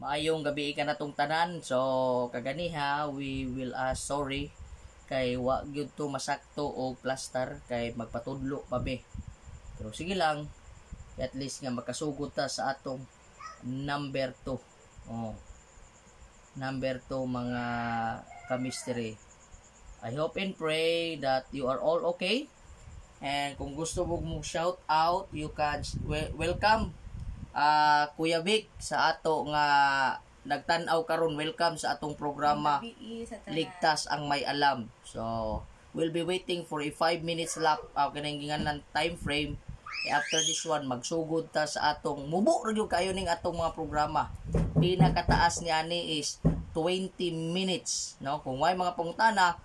Maayong gabi kanatong tanan. So kaganiha we will ask sorry kay wa gyud to masakto og plaster kay magpatudlo pa be. Pero sige lang, at least nga makasugod ta sa atong number 2. Oh. Number 2, mga ka-mystery. I hope and pray that you are all okay. And kung gusto mo mo shout out, you can welcome Kuya Vic sa ato nga nagtan-aw karon. Welcome sa atong programa. Gabi sa tanan. Ligtas ang May Alam. So, we'll be waiting for a 5 minutes lap kanang ginganlan time frame. Eh, after this one, magsugod ta sa atong mubo ra gyud kayo ning atong mga programa. Pinakataas ni ani is 20 minutes, no? Kung may mga pangutana,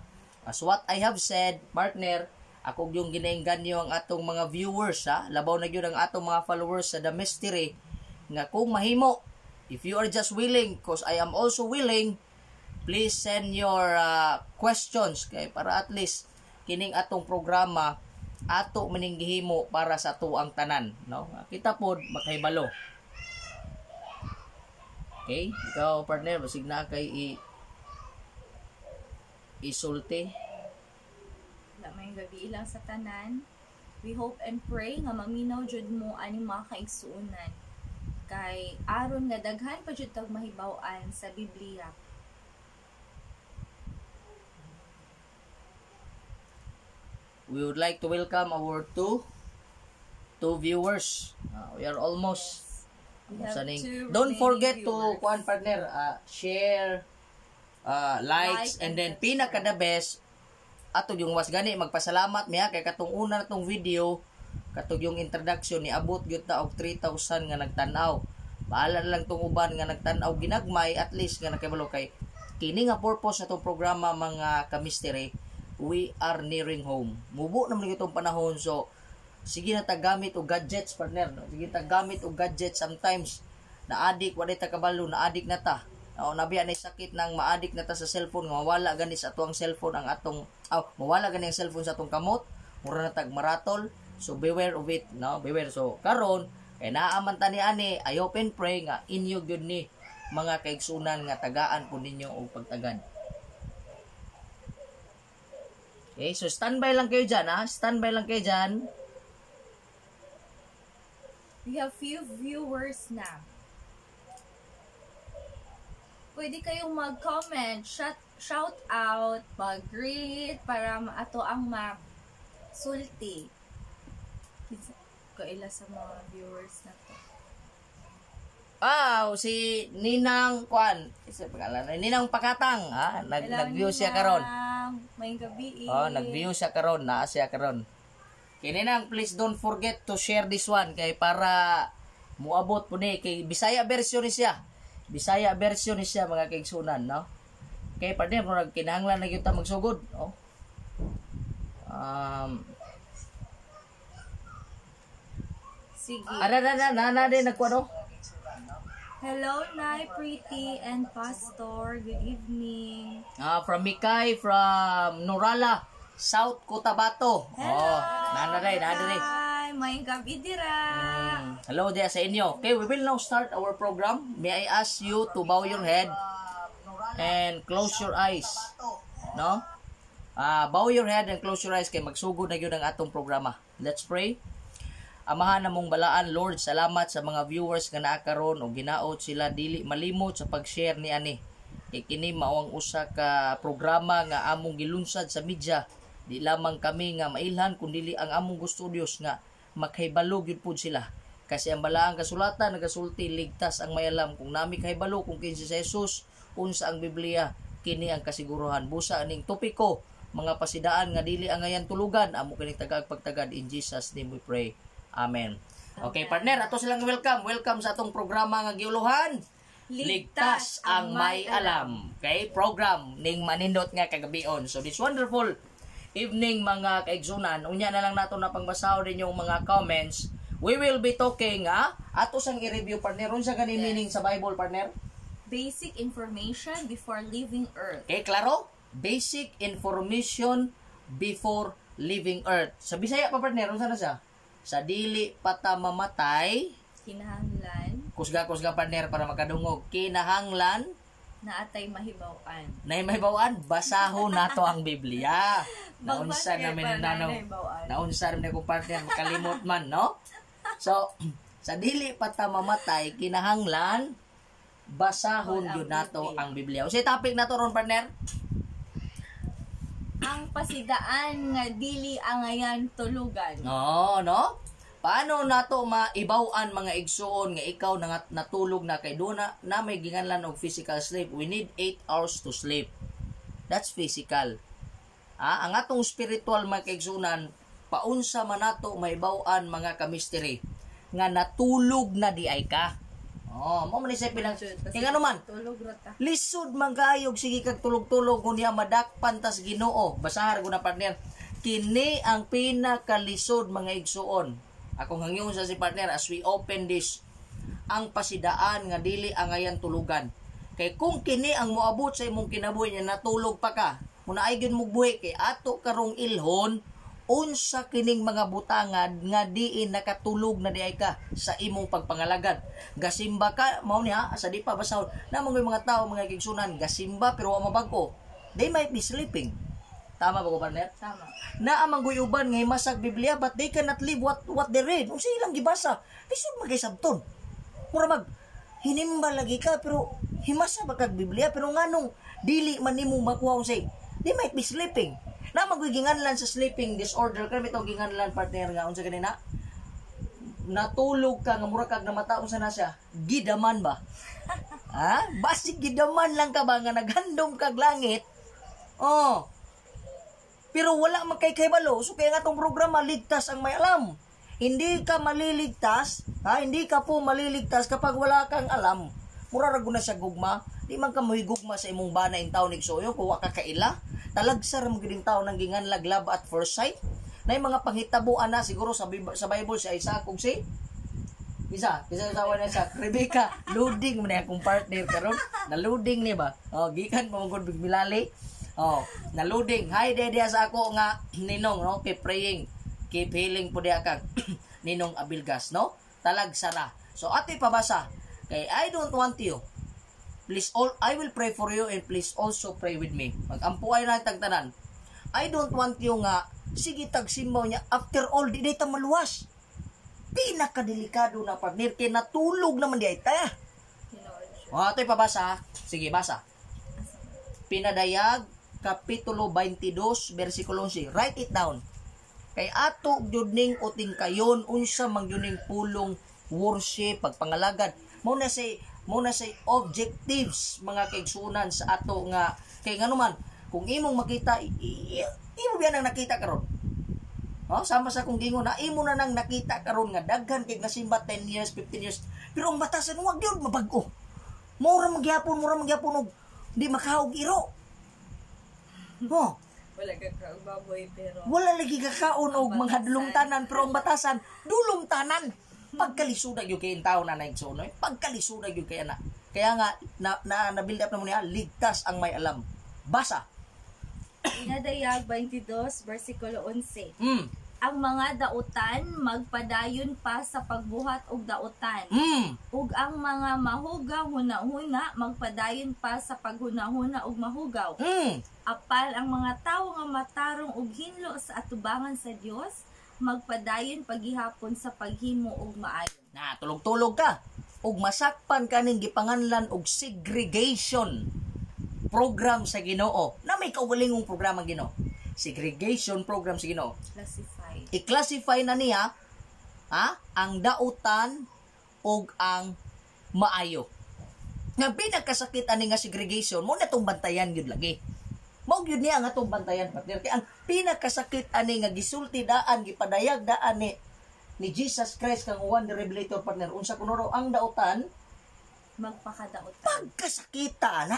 as what I have said, partner, ako yung ginaingganyo ang atong mga viewers, ha. Labaw na gyud ang atong mga followers sa The Mystery nga kung mahimo, if you are just willing, 'cause I am also willing, please send your questions kay para at least kining atong programa ato maning gihimo para sa atuang tanan, no? Kita pod makahibalo. Okay, ikaw, partner, basig na kay isulti. Wala, maayong gabi lang sa tanan. We hope and pray nga maminaw jud mo aning mga kaigsuonan. Kay aron nga daghan pa jud tag mahibaw-an sa Biblia. We would like to welcome our two viewers. We are almost We have saning- two Don't remaining forget to viewers. Kuan, partner, share, likes, Like and and then subscribe. Pinaka the best ato yung was gani magpasalamat miya kay katong una natong video, katong yung introduction, niabot gyud ta og 3,000 nga nagtan-aw. Bahala na lang tong uban nga nagtan-aw ginagmay, at least nga nakibalo kay kini nga purpose na tong programa, mga ka-mystery. We are nearing home. Mubo naman itong panahon, so sige na ta gamit og gadgets, partner, no? Sige ta gamit og gadgets. Sometimes na-addict, wala ta kabalo, na-addict na ta. O, nabiya na sakit nang ma-addict na ta sa cellphone nga mawala gani sa atong cellphone ang atong, aw, mawala gani ang cellphone sa atong kamot, mura na tag maratol. So beware of it, no? Beware. So karon kay naa man ta ni ani, I hope and pray nga inyo gyud ni mga kaigsunan nga tagaan po ninyo og pagtagad. Okay, so standby lang kayo dyan, ha? Standby lang kayo dyan. We have few viewers na. Pwede kayong mag-comment, shout out, mag-greet, para ato ang ma-sulti. Kaila sa mga viewers na to. Ah, si Ninang Kwan, isa pangalan, Ninang Pakatang, ha? Hello, Nag-view siya karon. Ninang. Maayong gabi. Oh, nag-view siya karon, naa siya karon. Kay Ninang, please don't forget to share this one kay para muabot po ni kay Bisaya version ni siya. Bisaya version ni siya, mga kaigsunan, no? Kay partner, murag kinahanglan na gyud ta magsugod, oh. Sige. Ara na na na na din nagkuan, oh. Hello, Nay Pretty and Pastor. Good evening. Ah, from Mikay, from Norala, South Cotabato. Hello. Oh, nana rin, nana rin. Hi, maayong gabi dira. Hello diya sa inyo. Okay, we will now start our program. May I ask you to bow your head and close your eyes. No? Ah, bow your head and close your eyes kay magsugod na gyud ang atong programa. Let's pray. Amahan namong balaan, Lord, salamat sa mga viewers nga naa karon og ginaot sila dili malimot sa pag-share ni ani. Kay kini mao ang usa ka programa nga among gilunsad sa media. Di lamang kami nga mailhan kun dili ang among gusto, Dios, nga makahibalo gyud pud sila. Kasi ang balaang kasulatan nagasulti, ligtas ang may alam kung nami kahibalo kung kinsa si Jesus, unsa ang Biblia, kini ang kasiguruhan. Busa aning topiko, mga pasidaan nga dili angayan tulugan, amo kining tagaag pagtagad. In Jesus' name we pray. Amen. Okay, partner, ato silang welcome. Welcome sa atong programa nga giuluhan, Ligtas ang May Alam. Okay, program ning manindot nga kagabion. So this wonderful evening, mga kaigsunan, unya na lang nato na pangbasahon din yung mga comments. We will be talking, ato sang i-review, partner, unsa gani meaning sa Bible, partner? Basic information before leaving Earth. Okay, klaro? Basic information before leaving Earth. Sa Bisaya pa, partner, unsa na siya? Sa dili pa ta mamatay, Kinahanglan. Kusga-kusga, partner, para makadungog. Kinahanglan Naatay mahibaw-an. Na mahibaw-an, basahon nato ang Biblia. Naunsa Magbaser namin para nanong. nahibaw-an. Naunsa rin akong partner, makalimot man, no? So, sa dili pa ta mamatay, kinahanglan basahon Ang yun nato Biblia. ang Biblia. Unsay topic nato ron, partner? Ang pasidaan nga dili angayan tulugan. No, no? Paano nato maibaw-an, mga igsuon, nga ikaw na natulog na kay doon na, na may ginganlan og physical sleep? We need 8 hours to sleep. That's physical. Ah, ang atong spiritual, mga kaigsunan, paunsa man nato maibaw-an, mga ka-mystery, nga natulog na di ay ka? Oh, mo man ni siya pinang kay ngano man Tulog ra ta. Lisod man kaayog sige kag tulog-tulog unya madakpan tas Ginoo. Basahar ko na, partner. Kini ang pinakalisod, mga igsuon. Akong hangyon sa si partner as we open this, ang pasidaan nga dili angayan tulugan. Kay kung kini ang moabot sa imong kinabuhi nga natulog pa ka, muna ay gyud mo buhi kay ato karong ilhon unsa kining mga butangad nga diin nakatulog na di ay ka sa imong pagpangalagad. Gasimba ka, mao niya, sa di pa basahon. Na mga tao, mga kigsunan, gasimba pero wa mabag-o. They might be sleeping. Tama ba ko, partner? Tama. Naa man guy uban nga himasag Biblia but they cannot live what they read. Unsa ilang gibasa? Lisod man kay sabton. Mura mag hinimba lagi ka pero himasa ba kag Biblia pero nganong dili man nimo makuha unsay? They might be sleeping. Na man guy ginganlan sa sleeping disorder kay bitaw ginganlan, partner, nga unsa kanina? Natulog ka nga mura kag namata, unsa na siya? Gidaman ba? Ha? Basig gidaman lang ka ba nga naghandom kag langit? Oh. Pero wala man kay kaybalo. So kaya nga tong programa, Ligtas ang May Alam. Hindi ka maliligtas, ha? Hindi ka po maliligtas kapag wala kang alam. Mura ra gud na siya gugma. Di man ka mohigugma sa imong bana in taon igsuyo kung wa ka kaila. Talagsa ra mo gid taon nang ginganlag love at first sight. Na yung mga panghitabo ana siguro sa Bible, si Isaac ug si Isa, isa sa na sa Rebecca, loading man akong partner karon. Na loading ni ba? Oh, gikan pa man gud milali. Oh, na loading. Hi de sa ako nga ninong, no, keep praying, keep healing po diha kang Ninong Abilgas, no? Talag sara. So ato ipabasa kay I don't want you. Please all I will pray for you and please also pray with me. Magampo ay na tagtanan. I don't want you nga sige tagsimbaw niya, after all di ta maluwas. Pinakadelikado na, partner, kay natulog naman di ay ta. Tinuod siya. O, ito ipabasa. Sige, basa. Pinadayag, Kapitulo 22, versikulo 11. Write it down. Kay ato gyud ning uting kayon unsa man gyud ning pulong worship, pagpangalagad. Mo na say objectives, mga kaigsunan, sa ato nga kay ngano man kung imong makita imo biya nang nakita karon. Oh, sama sa kong gingon na imo na nang nakita karon nga daghan kay nasimba 10 years, 15 years, pero ang batasan wag gyud mabag-o. Mura magyapon og di makaog iro. Oh, Wala ka kaog baboy pero wala lagi kakaon og mga dulong tanan pero ang batasan dulong tanan. Pagkalisuda gyud kay tawo na naigsoon, eh. Pagkalisuda gyud kay ana. Kaya nga na build up na mo niya, ligtas ang may alam. Basa. Pinadayag 22 versikulo 11. Ang mga dautan magpadayon pa sa pagbuhat og dautan. Ug ang mga mahugaw hunahuna magpadayon pa sa paghunahuna og mahugaw. Apal ang mga tawo nga matarong ug hinlo sa atubangan sa Dios magpadayon paghihapon sa paghimo og maayo. Na tulog-tulog ka ug masakpan kaning gipanganlan og segregation program sa Ginoo. Na may kaugalingong programa ang Ginoo. Segregation program sa Ginoo. Classify. I-classify na niya, ha, ang dautan ug ang maayo. Nga pinakasakit ani nga segregation mo na tong bantayan gyud lagi. Mao gyud niya nga atong bantayan, partner. Kay ang pinakasakit ani nga gisulti daan, gipadayag daan ni Jesus Christ kang Juan the Revelator, partner. Unsa kuno raw ang dautan? Magpakadautan. Pagkasakita na.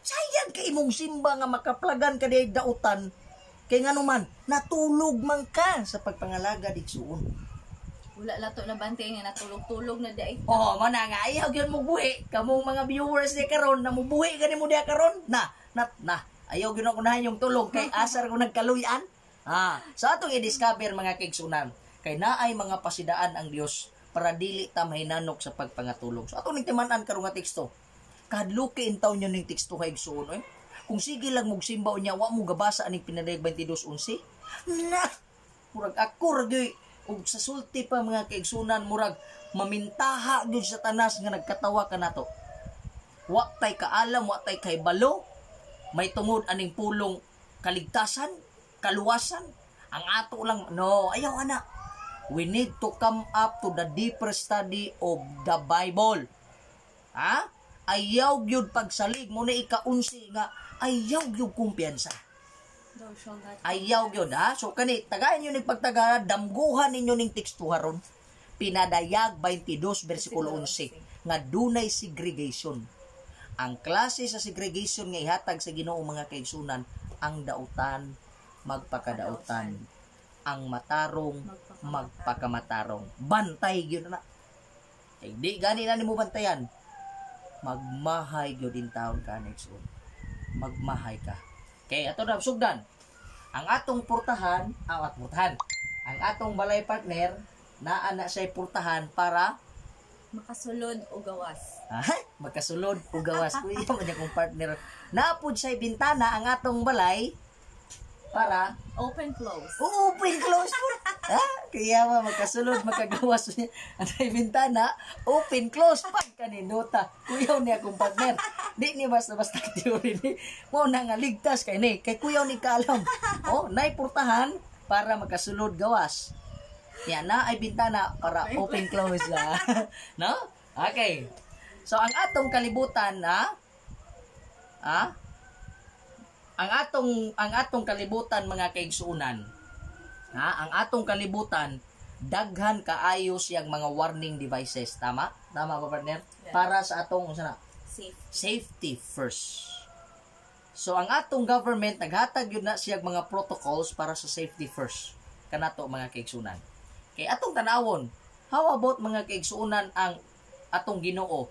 Sayang kay imong simba nga makaplagan ka di dautan. Kay ngano man, natulog man ka sa pagpangalagad, igsuon. Wala lato na bantay nga natulog-tulog na di. Oh, mana nga ayaw gyud mo buhi. Kamong mga viewers ni karon, namubuhi gani mo diha karon. Na, na, na. Ayaw gyud ako nahan yung tulog kay asar ko nagkaluyan. Ah, sa atong i-discover, mga kaigsunan, kay naay mga pasidaan ang Dios. Para dili ta mahinanok sa pagpangatulog. So ato ning timan-an karon nga teksto. Kahadluki in taon nyo ning teksto kay igsuon oy. Kung sige lang mog simba unya wa mo gabasa aning Pinadayag 22:11. Na murag ako ra gyud og sa sulti pa, mga kaigsunan, murag mamintaha gyud sa tanas nga nagkatawa ka nato. Wa tay kaalam, wa tay kahibalo may tungod aning pulong kaligtasan, kaluwasan. Ang ato lang, no, ayaw ana. We need to come up to the deeper study of the Bible. Ha? Ayaw gyud pagsalig mo na ikaunsi nga ayaw gyud kumpiyansa. Thou shall not. Ayaw gyud, ha. So kani tagayan niyo ning pagtaga, damguhan ninyo ning teksto haron. Pinadayag 22 versikulo 11 nga dunay segregation. Ang klase sa segregation nga ihatag sa Ginoo, mga kaigsunan, ang dautan magpakadautan, ang matarong magpakamatarong. Bantay gyud na. Kay di gani na nimo bantayan. Magmahay gyud in taon ka next one. Magmahay ka. Kay ato na sugdan. Ang atong purtahan, ang atong purtahan. Ang atong balay, partner, naa na siya'y purtahan para makasulod o gawas. Ah, magkasulod o gawas. Kuya man niya kong partner. Naapod siya'y bintana ang atong balay para open close. Oo, open close po. Ha? Kaya ba magkasulod, magkagawas niya. Ang ay bintana, open close pag kaninota. Kuyaw niya akong partner. Di ni basta-basta theory ni. Mo na nga ligtas kay ni. Kay kuyaw ni kaalam. Oh, naipurtahan para magkasulod gawas. Yan na ay bintana para open close na. No? Okay. So ang atong kalibutan na ang atong kalibutan, mga kaigsuonan, ha, ang atong kalibutan daghan kaayo siyang mga warning devices, tama tama ba, partner? Yeah. Para sa atong unsa na Safe. Safety first. So ang atong government naghatag yun na siyang mga protocols para sa safety first kanato, mga kaigsunan. Kay atong tanawon, how about, mga kaigsunan, ang atong Ginoo?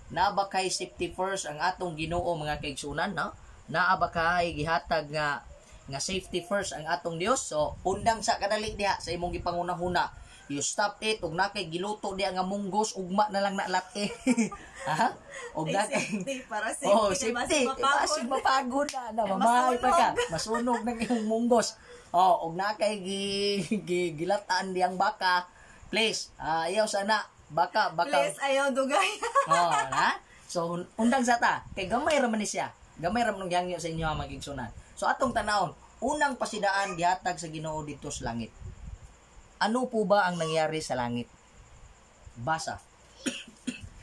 Naa ba kay safety first ang atong Ginoo, mga kaigsunan, no? Naa ba kay gihatag nga nga safety first ang atong Dios? So undang sa kadali diha sa imong gipangunahuna. You stop it ug na kay giluto diha nga munggos, ugma na lang na latte. Ha? Og na kay Safety para safety. Oh, Kay safety. mas Basig mapagod. mapagod na, na mamahay pa ka. Masunog ng iyong munggos. Oh, og na kay gi, gi gilatan diyang baka. Please, ayaw sana baka baka. Please, ayaw dugay. Oh, ha? So undang sa ta kay gamay ra man ni siya. Gamay ra man nung yangyo sa inyo ang magigsunan. So atong tanawon, unang pasidaan gihatag sa Ginoo didto sa langit. Ano po ba ang nangyari sa langit? Basa.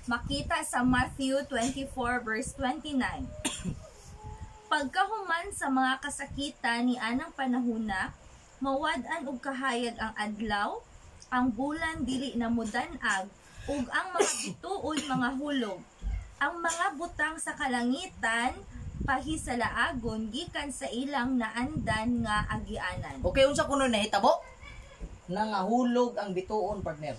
Makita sa Matthew 24 verse 29. Pagkahuman sa mga kasakitan ni anang panahuna, mawad-an og kahayag ang adlaw, ang bulan dili na mudan-ag, ug ang mga bituon mga hulog. Ang mga butang sa kalangitan pahisalaagon gikan sa ilang naandan nga agianan. Okay, unsa kuno nahitabo? Nangahulog ang bituon, partner.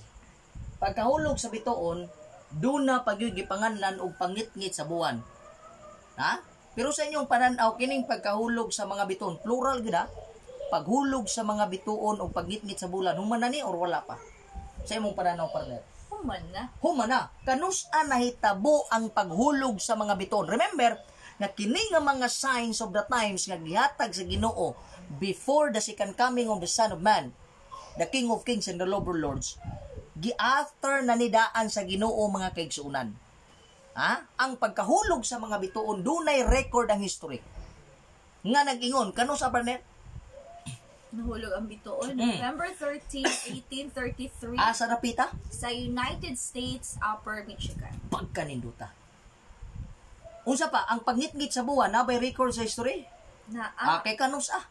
Pagkahulog sa bituon, duna pagyud gipanganlan og pangitngit sa buwan. Ha? Pero sa inyong pananaw kining pagkahulog sa mga bituon, plural gyud ha? Paghulog sa mga bituon o pagngitngit sa bulan, human na ni or wala pa? Sa imong pananaw, partner. Human na. Human na. Kanusa nahitabo ang paghulog sa mga bituon? Remember, nga kini nga mga signs of the times nga gihatag sa Ginoo before the second coming of the Son of Man, the King of Kings and the Lord of Lords, gi-after na nidaan sa Ginoo, mga kaigsuonan. Ha? Ang pagkahulog sa mga bituon, dunay record ang history. Nga nag-ingon, kano sa, partner? Nahulog ang bituon. November 13, 1833 Asa napita? Sa United States, Upper Michigan. Pagkaninduta. Unsa pa, ang pagngitngit sa buwan, nabay record sa history? Na Ah, kay kanus ah.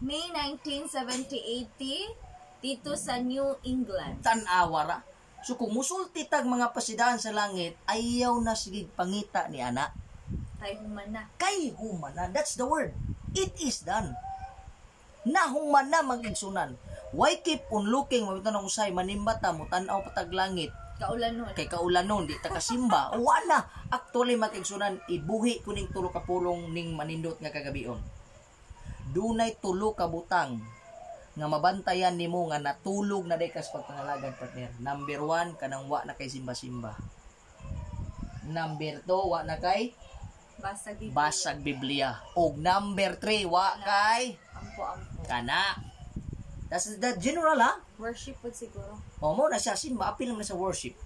May 19, 1780 dito sa New England. Tan-awa ra. So kung musulti tag mga pasidaan sa langit, ayaw na sige pangita ni ana. Kay human na. Kay human na. That's the word. It is done. Nahuman na, mag-igsunan. Why keep on looking? Mabita ng usay, manimba ta, mutanaw patag langit. Kaulan nun. Kay kaulan nun, di ta kasimba. Wala. Actually, mag-igsunan, ibuhi ko ning tulo ka pulong ning manindot nga kagabion. Dunay tulo ka butang nga mabantayan nimo nga natulog na day kas pagpangalagad, partner. Number 1, kanang wa na kay simba-simba. Number 2, wa na kay basag Biblia. Basag Biblia. Og number 3, wa kay Ampo-ampo. Kana. That's the general, ha? Worship pud siguro. O mo na siya simba, apil naman sa worship.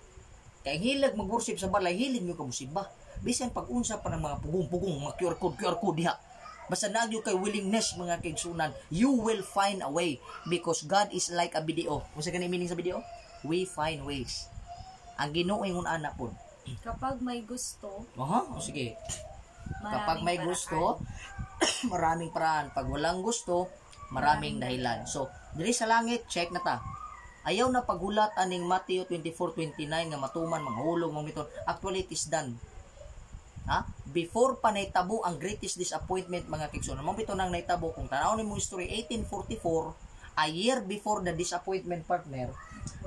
Kay ang hilag mag-worship sa balay, hilig nyo ka simba. Bisan pag-unsa pa ng mga pugong-pugong, mga QR code, QR code diha. Basta nagyo kay willingness, mga kaigsunan, you will find a way because God is like a video. Unsa gani meaning sa video? We find ways. Ang Ginoo ingon ana pod. Kapag may gusto, Aha, o sige. Kapag maraming may paraan. Gusto, maraming paraan. Pag walang gusto, maraming dahilan. So, diri sa langit, check na ta. Ayaw na paghulat aning Matthew 24:29 nga matuman mga hulog mga miton. Actually, it is done. Ha? Before pa nahitabo ang greatest disappointment, mga kaigsuonan. Mao bitaw nang nahitabo kung tan-awon nimo history 1844, a year before the disappointment, partner,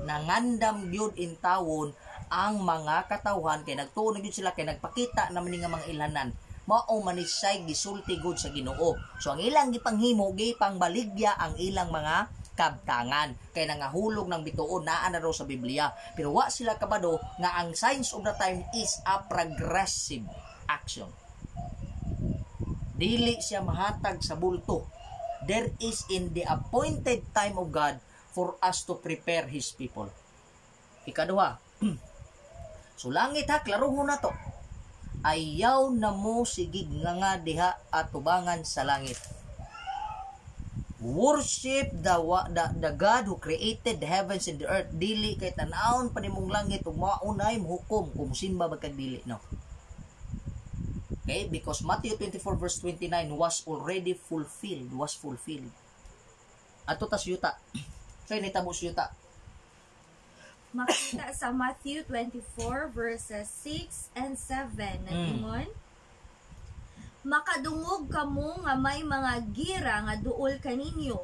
nangandam gyud in tawon ang mga katawhan kay nagtuo na gyud sila kay nagpakita naman ni nga mga ilhanan. Mao man ni siya'y gisulti gud sa Ginoo. So ang ilang gipanghimo, gipangbaligya ang ilang mga kabtangan kay nangahulog ng bituon naa na raw sa Biblia. Pero wa sila kabalo nga ang signs of the time is a progressive action. Dili siya mahatag sa bulto. There is in the appointed time of God for us to prepare His people. Ikaduha, so langit ha, klarohon na to. Ayaw na mo sigig nga nga diha atubangan sa langit. Worship the God who created the heavens and the earth. Dili kay tan-awon pa nimong langit ug maunay mohukom kung simba ba kag dili, no. Okay? Because Matthew 24 verse 29 was already fulfilled, was fulfilled. Ato tas yuta. So nitabo sa yuta. Makita sa Matthew 24 verses 6 and 7, nagingon, "Makadungog kamo nga may mga gira nga duol kaninyo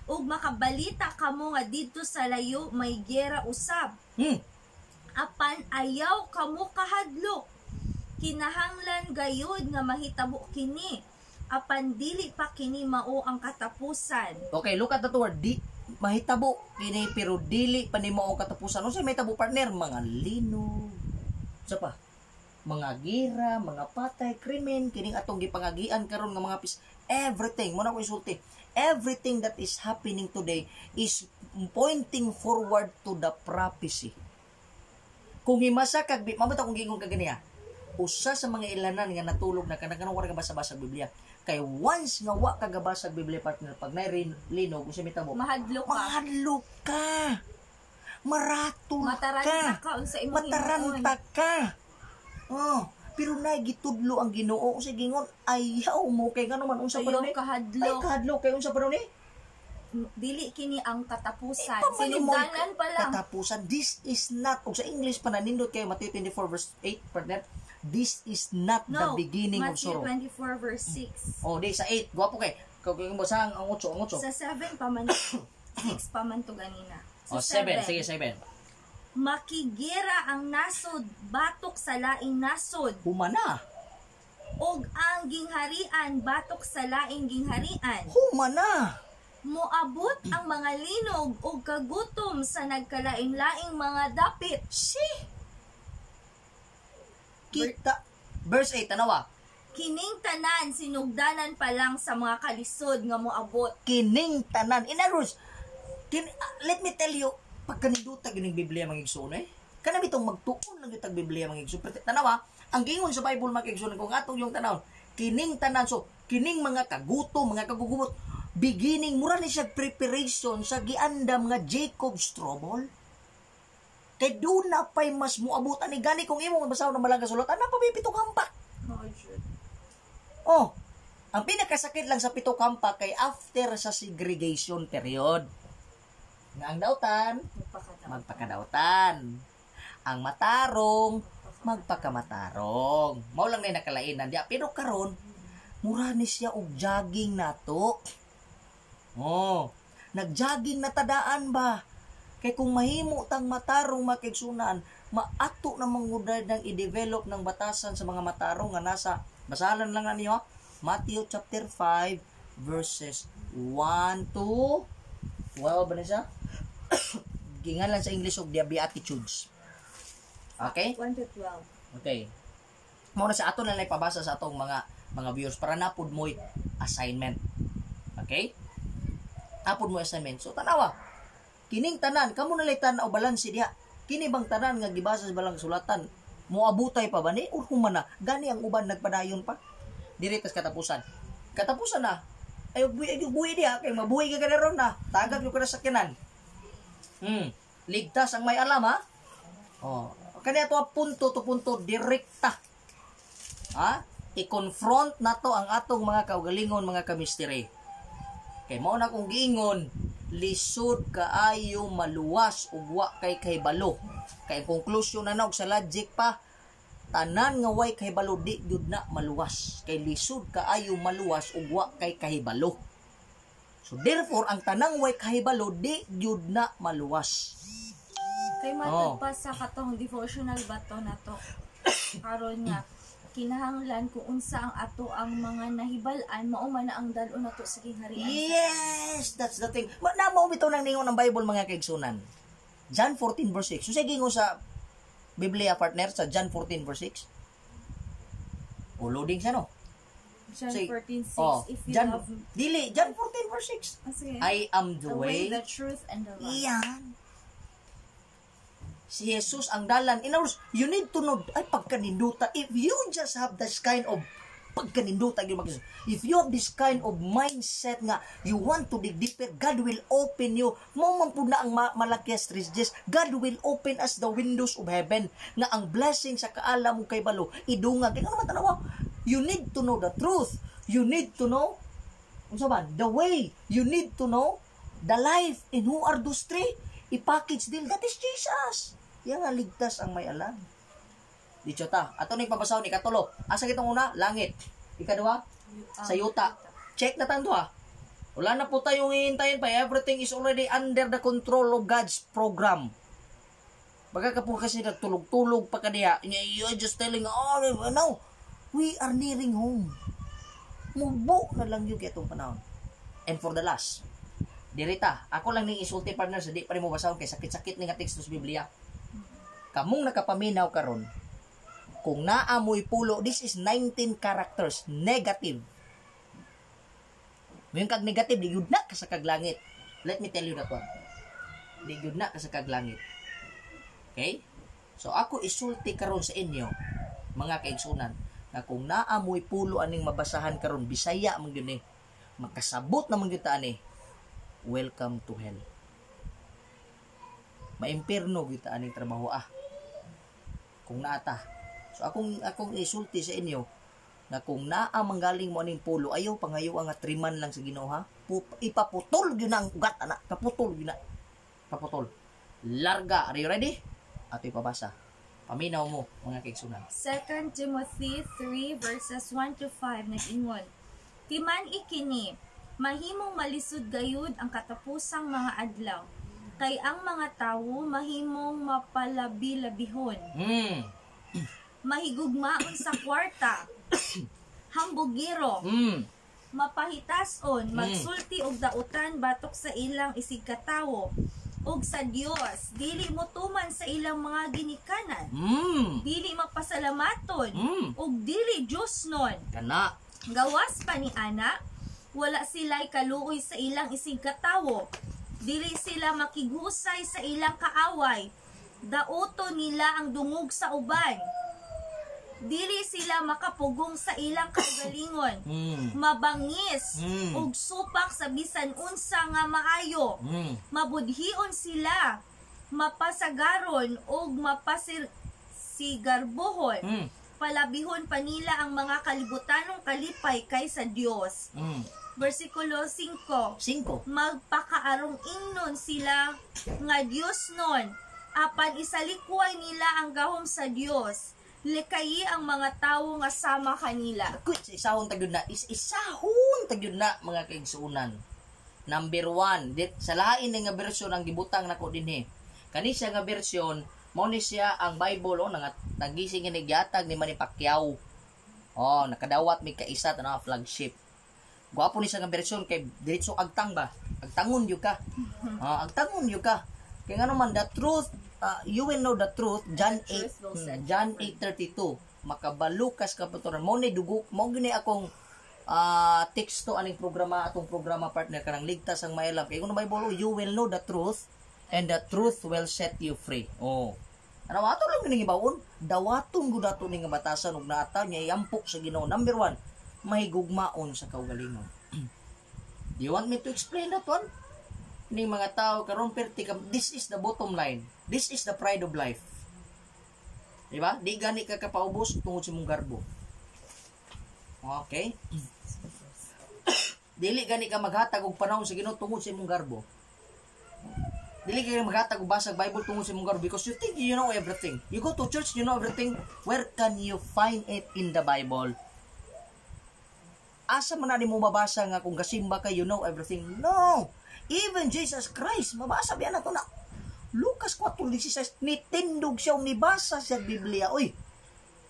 ug makabalita kamo nga didto sa layo may gera usab. Apan ayaw kamo kahadlok. Kinahanglan gayud nga mahitabo kini, apan dili pa kini mao ang katapusan." Okay, look at that word. Di mahitabo kini pero dili pa nimo ang katapusan. Unsa may mahitabo, partner? Mga linog. Unsa pa? Mga gira, mga patay, krimen, kining atong gipangagian karon nga mga pis, everything, mo na ko isulti. Everything that is happening today is pointing forward to the prophecy. Kung himasa kag mamata kung gingon kag ganiya. Usa sa mga ilanan nga natulog na kanang kanang wala ka basa-basa Biblia. Kay once nga wa ka gabasa Biblia, partner, pag nay linog, unsa may tabo? Mahadlok ka. Mahadlok ka. Maratol Mataranta ka. ka unsa imong himuon. Mataranta ka. Oh, pero nay gitudlo ang Ginoo sa gingon ayaw mo kay ngano man unsa pa Ayaw ni? Ay kahadlok. kahadlok kay unsa pa ni? Dili kini ang katapusan. Pa man imo Sinugdanan pa lang. Katapusan. This is not, ug sa English pa nanindot kay Matthew 24 verse 8, partner. This is not the No, beginning of Matthew sorrow. 24 verse 6. Oh, di sa 8, gwapo kay. Kung mo sa ang 8, ang 8. Sa 7 pa man, 6 pa man to ganina. Sa Oh, 7, sige 7. Makigira ang nasod batok sa laing nasod Humana. ug ang gingharian batok sa laing gingharian. Humana. Moabot ang mga linog ug kagutom sa nagkalain-laing mga dapit. See? Kita. Verse 8, tanawa. Kining tanan sinugdanan pa lang sa mga kalisod nga moabot. Kining tanan. In other words, let me tell you, pagkaninduta gining Biblia, mga igsoon eh. Kana bitong magtuon lang yung Biblia, mga igsoon. Pero tanawa, ang gingon sa Bible, mga igsoon, kung atong yung tanaw, kining tanan, so kining mga kagutom, mga kagugubot, beginning, mura ni siya preparation sa giandam nga Jacob's trouble. Kay doon na pa'y mas muabot ani gani kung imong basahon ng malaga sulot, ana pa may pito kampak. Oh, ang pinakasakit lang sa pito kampak kay after sa segregation period. Nga ang dautan, magpakadautan. Ang matarong, magpakamatarong. Mao lang na nakalainan diya. Pero karon, mura ni siya og jogging nato. Oh, nagjogging na tadaan ba? Kay kung mahimo tang matarong, makigsunan, maato na manguday ng i-develop ng batasan sa mga matarong nga nasa, basahan lang na niyo, ha? Matthew chapter 5 verses 1 to 12 ba na siya? Gingalan sa English og the Beatitudes. Okay? 1 to 12. Okay. Mao na sa ato na lang ipabasa sa atong mga viewers para napud mo'y assignment. Okay? Napud mo assignment. So tanawa. Kining tanan kamo na lay tan-aw balanse diha. Kini bang tanan nga gibasa sa balang sulatan moabutay pa ba ni or human na gani ang uban nagpadayon pa diri tas katapusan. Katapusan na. Ay buhi buhi diha kay mabuhi ka karon na. Tagak yo ka na sakyanan. Ligtas ang may alam, ha. Oh, kani ato punto to punto direkta. Ha? I-confront nato ang atong mga kaugalingon, mga kamisteri. Kay mao na kong giingon, lisod kaayo maluwas ug wa kay kahibalo. Kay ang conclusion na og sa logic pa, tanan nga way kahibalo di gyud na maluwas. Kay lisod kaayo maluwas ug wa kay kahibalo. So therefore, ang tanang way kahibalo di gyud na maluwas. Kay matod pa sa katong devotional ba to na to karon nga kinahanglan kung unsa ang ato ang mga nahibal-an, mao man na ang dal-on nato sa gingharian. Yes, that's the thing. Ma na mao bitaw nang ningon ang Bible, mga kaigsunan. John 14 verse 6. So sige sa Biblia, partner, sa John 14 verse 6. O loading siya, no? John Say, 14:6. Oh, If you John, love dili John 14 verse 6. Ah, sige. I am the the way, way, the truth, and the life. Iyan. Si Jesus ang dalan. In other words, you need to know, ay pagkaninduta, if you just have this kind of pagkaninduta, gyud if you have this kind of mindset nga you want to dig deeper, God will open you. Mao man pud na ang Malakias 3:10. God will open us the windows of heaven nga ang blessing sa kaalam ug kahibalo idungag. Kaya ano man tanawa? You need to know the truth. You need to know unsa man? The way. You need to know the life. And who are those three? I-package deal. That is Jesus. Yan nga ligtas ang may alam. Dito ta. Ato na ipabasahon ikatulo. Asa kitong una? Langit. Ikaduha? Sa yuta. Check na tang duha. Wala na po tayong hihintayin pa. Everything is already under the control of God's program. Baga ka po kasi nagtulog-tulog pa ka diha. You're just telling, "Oh, no. We are nearing home." Mubo na lang yung itong panahon. And for the last, dirita, ako lang ning isulti, partner, sa di pa rin mo basahon kay sakit-sakit ni nga teksto sa Biblia. Kamong nakapaminaw karon, kung naamoy pulo, this is 19 characters, negative. Ngayon kag negative, di yun na ka sa kaglangit. Let me tell you that one. Di yun na ka sa kaglangit. Okay? So ako isulti karon sa inyo, mga kaigsunan, na kung naamoy pulo aning mabasahan karon, Bisaya man gyud ni, makasabot naman gyud ta ani, welcome to hell. Maimpirno gyud ta aning trabaho ah. Kung naata. So akong isulti sa inyo na kung naa manggaling mo aning pulo, ayaw pangayo nga triman lang sa Ginoo, ha. Ipaputol gyud na ang ugat ana, kaputol gyud na. Paputol. Larga, are you ready? Ato ipabasa. Paminaw mo, mga kaigsunan. 2 Timothy 3 verses 1 to 5 nag-ingon, Timan ikini, mahimong malisod gayud ang katapusang mga adlaw, kay ang mga tawo mahimong mapalabi-labihon, mahigugmaon sa kwarta, hambugiro, mapahitason, magsulti og dautan batok sa ilang isigkatawo ug sa Dios, dili motuman sa ilang mga ginikanan, dili mapasalamaton, ug dili Dios nun. Kana. Gawas pa ni ana, wala sila'y kaluoy sa ilang isigkatawo, dili sila makighusay sa ilang kaaway, dauto nila ang dungog sa uban, dili sila makapugong sa ilang kaugalingon, mabangis, ug supak sa bisan unsa nga maayo, mabudhion sila, mapasagaron ug mapasigarbohon, palabihon pa nila ang mga kalibutanong kalipay kaysa Dios. Versikulo 5. 5. Magpakaarong ingnon sila nga Dios nun, apan isalikway nila ang gahom sa Dios. Likayi ang mga tawo nga sama kanila. Kuy, isahon tagyud na. Isahon tagyud na, mga kaigsuonan. Number 1, sa lain nga bersyon ang gibutang nako dinhi. Kani siya nga bersyon, mao ni siya ang Bible, oh, nagising ni gihatag ni Manny Pacquiao. Oh, nakadawat mi kaisa tanaw flagship. Gwapo ni siya nga bersyon kay diretso agtang ba? Agtangon gyud ka. Ah, agtangon gyud ka. Kay ngano man, the truth, you will know the truth, John The truth 8 will set you John free. 8:32. Makabalo kas kapaturan. Mo ni dugo, mo gyud ni akong teksto aning programa, atong programa, partner, kanang Ligtas ang Mailap. Kay kung Bible, you will know the truth and the truth will set you free. Oh. Ano ato lang ning ibawon? Dawaton gud ato ning nga batasan ug naataw niya iampok sa Ginoo. Number one, mahigugmaon sa kaugalingon. Do you want me to explain that one? Ning mga tao karon perti ka, this is the bottom line. This is the pride of life. Di ba? Di gani ka kapaubos tungod sa imong garbo. Okay? Dili gani ka maghatag og panahon sa Ginoo tungod sa imong garbo. Dili ka maghatag og basag Bible tungod sa imong garbo because you think you know everything. You go to church, you know everything. Where can you find it in the Bible? Asa man na nimo mabasa nga kung gasimba ka, you know everything? No! Even Jesus Christ, mabasa biya na to na. Lucas 4:16, nitindog siya ug nibasa sa Biblia. Uy,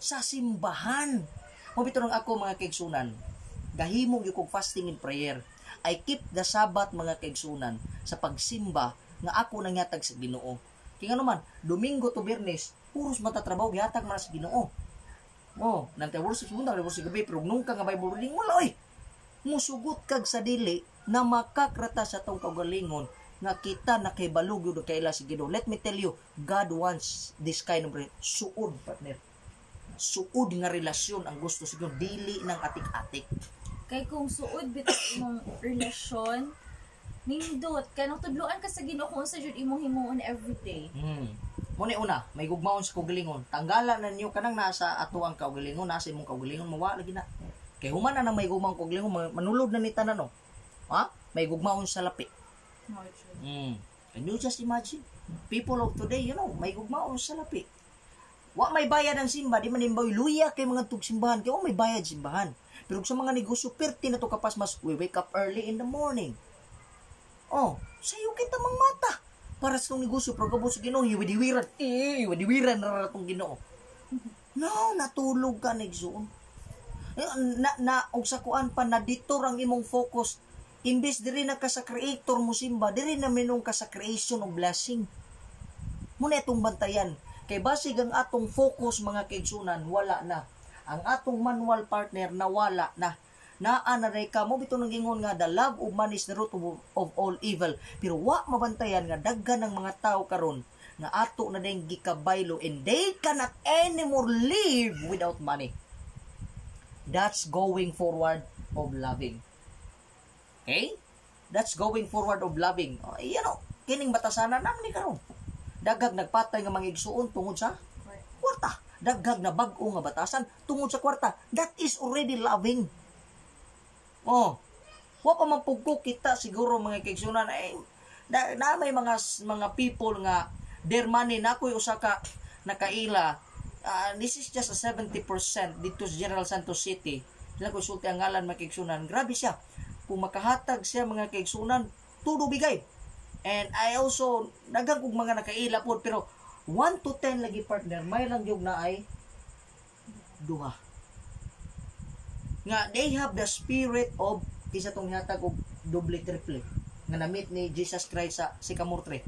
sa simbahan. Mao bitaw nang ako, mga kaigsunan, gahimo gyud kog fasting and prayer. I keep the Sabbath, mga kaigsunan, sa pagsimba nga ako nanghatag sa Ginoo. Kay ngano man, Domingo to Biyernes, puros matatrabaho gihatag man sa Ginoo. Oh, nantay worship sa buntag, worship gabi, pero nung ka nga Bible reading, wala oy. Musugot kag sa dili na makakrata sa atong kaugalingon nga kita nakahibalo gyud og kaila sa Ginoo. Let me tell you, God wants this kind of suod, partner. Suod nga relasyon ang gusto sa Ginoo, dili ng atik-atik. Kay kung suod bitaw imong relasyon, nindot kanang tudloan ka sa Ginoo kung unsa jud imong himuon everyday. Mo ni una, may gugmaon sa kaugalingon. Tanggala na niyo kanang nasa ato ang kaugalingon, nasa imong kaugalingon, mawa lagi na. Kay human na nang may gugmaon kaugalingon, manulod na ni tanan, no. Ha? May gugmaon sa lapi. Mao jud. Can you just imagine? People of today, may gugmaon sa lapi. Wa may bayad ang simba, di man imbaw luya kay mga tug simbahan, kay wa may bayad simbahan. Pero sa mga negosyo, perti na to kapas mas we wake up early in the morning. Oh, sayo kita mang mata. Para sa tong negosyo, pero gabot sa Ginoo, hiwadiwiran. Eh, hiwadiwiran na ra tong Ginoo. No, natulog ka nigsuon. Eh, na, na, og sa kuan pa, na detour ang imong focus. Imbes diri na ka sa creator mo simba, diri na minong ka sa creation of blessing. Muna itong bantayan. Kay basig ang atong focus, mga kaigsunan, wala na. Ang atong manual, partner, nawala na. Naa na rin ka mo bitaw nang gingon nga the love of money is the root of all evil. Pero wa mabantayan nga daghan ng mga tao karon nga ato na din gikabaylo and they cannot anymore live without money. That's going forward of loving. Okay? That's going forward of loving. Oh, kining batasanan naman ni karon. Daghag nagpatay nga mga igsuon tungod sa kwarta. Daghag na bag-o nga batasan tungod sa kwarta. That is already loving. Oh. Wa pa man pugko kita siguro, mga kaigsunan, ay na may mga people nga their money na ako'y usa ka nakaila. This is just a 70% dito sa General Santos City. Sila ko sulti ang ngalan, mga kaigsunan. Grabe siya. Kung makahatag siya, mga kaigsunan, tudo bigay. And I also daghang kog mga nakaila pod, pero 1 to 10 lagi, partner, may lang yung na ay duha. Nga they have the spirit of isa tong hatag og doble triple nga na-meet ni Jesus Christ sa sycamore tree.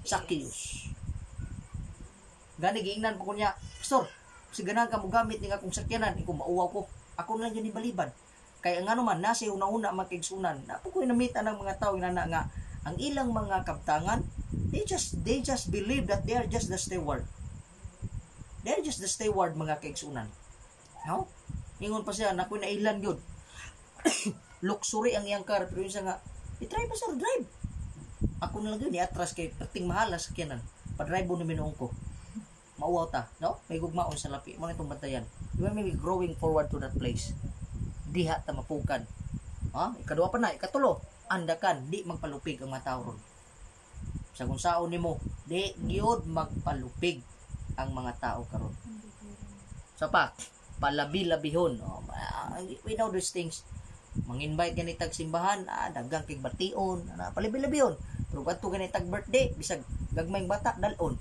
Zacchaeus. Gani giingnan ko niya, "Pastor, si ganahan ka mo gamit ni akong sakyanan, iko mauwaw ko. Ako na lang yun baliban." Kay ang ano man, nasa una-una makigsunan. Napo ko na-meet ang mga tao nga nga ang ilang mga kabtangan, they just believe that they are just the steward. They are just the steward, mga kaigsunan. No? Ingon pa siya, nakoy nailan yun. Luxury ang iyang car, pero yun siya nga, "I-try pa, sir, drive." Ako na lang yun, i-atras kay perting mahal ang sakyanan. Pa-drive mo ni minuong ko. Mauwaw ta, no? May gugmaon sa lapi. Mo na itong bantayan. You may be growing forward to that place. Diha ta mapukan. Ha? Ikaduha pa na, ikatulo, andakan, di magpalupig ang mga tao ron. Sa kung saon nimo, di gyud magpalupig ang mga tao karon. Sa pa, palabi-labihon. Oh, we know these things. Mang-invite gani tag simbahan, daghang kay bation, ana, palabi-labihon. Pero kadto gani tag birthday, bisag gagmayng bata dalon.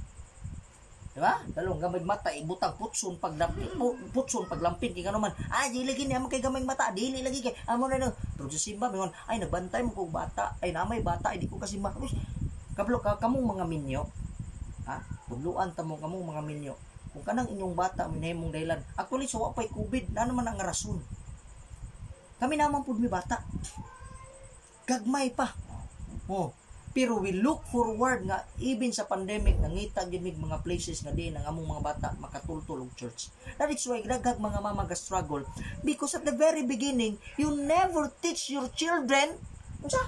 Di ba? Dalong gamay mata ibutang putson paglampin, putson paglampin kay ngano man. Ah, dili lagi niya kay gamay mata, dili lagi kay amo na no. Pero sa simba mingon, ay nagbantay mo kog bata, ay namay bata, ay di ko kasimba. Kablo ka kamong mga minyo. Ha? Tudluan ta mo kamong mga minyo. Kung kanang inyong bata minahimong dahilan. Actually sa wa pay COVID, na naman ang rason. Kami naman pud mi bata. Gagmay pa. Oh, pero we look forward nga even sa pandemic nangita gyud mig mga places nga diin ang among mga bata makatultol og church. That is why daghang mga mama ga struggle because at the very beginning you never teach your children unsa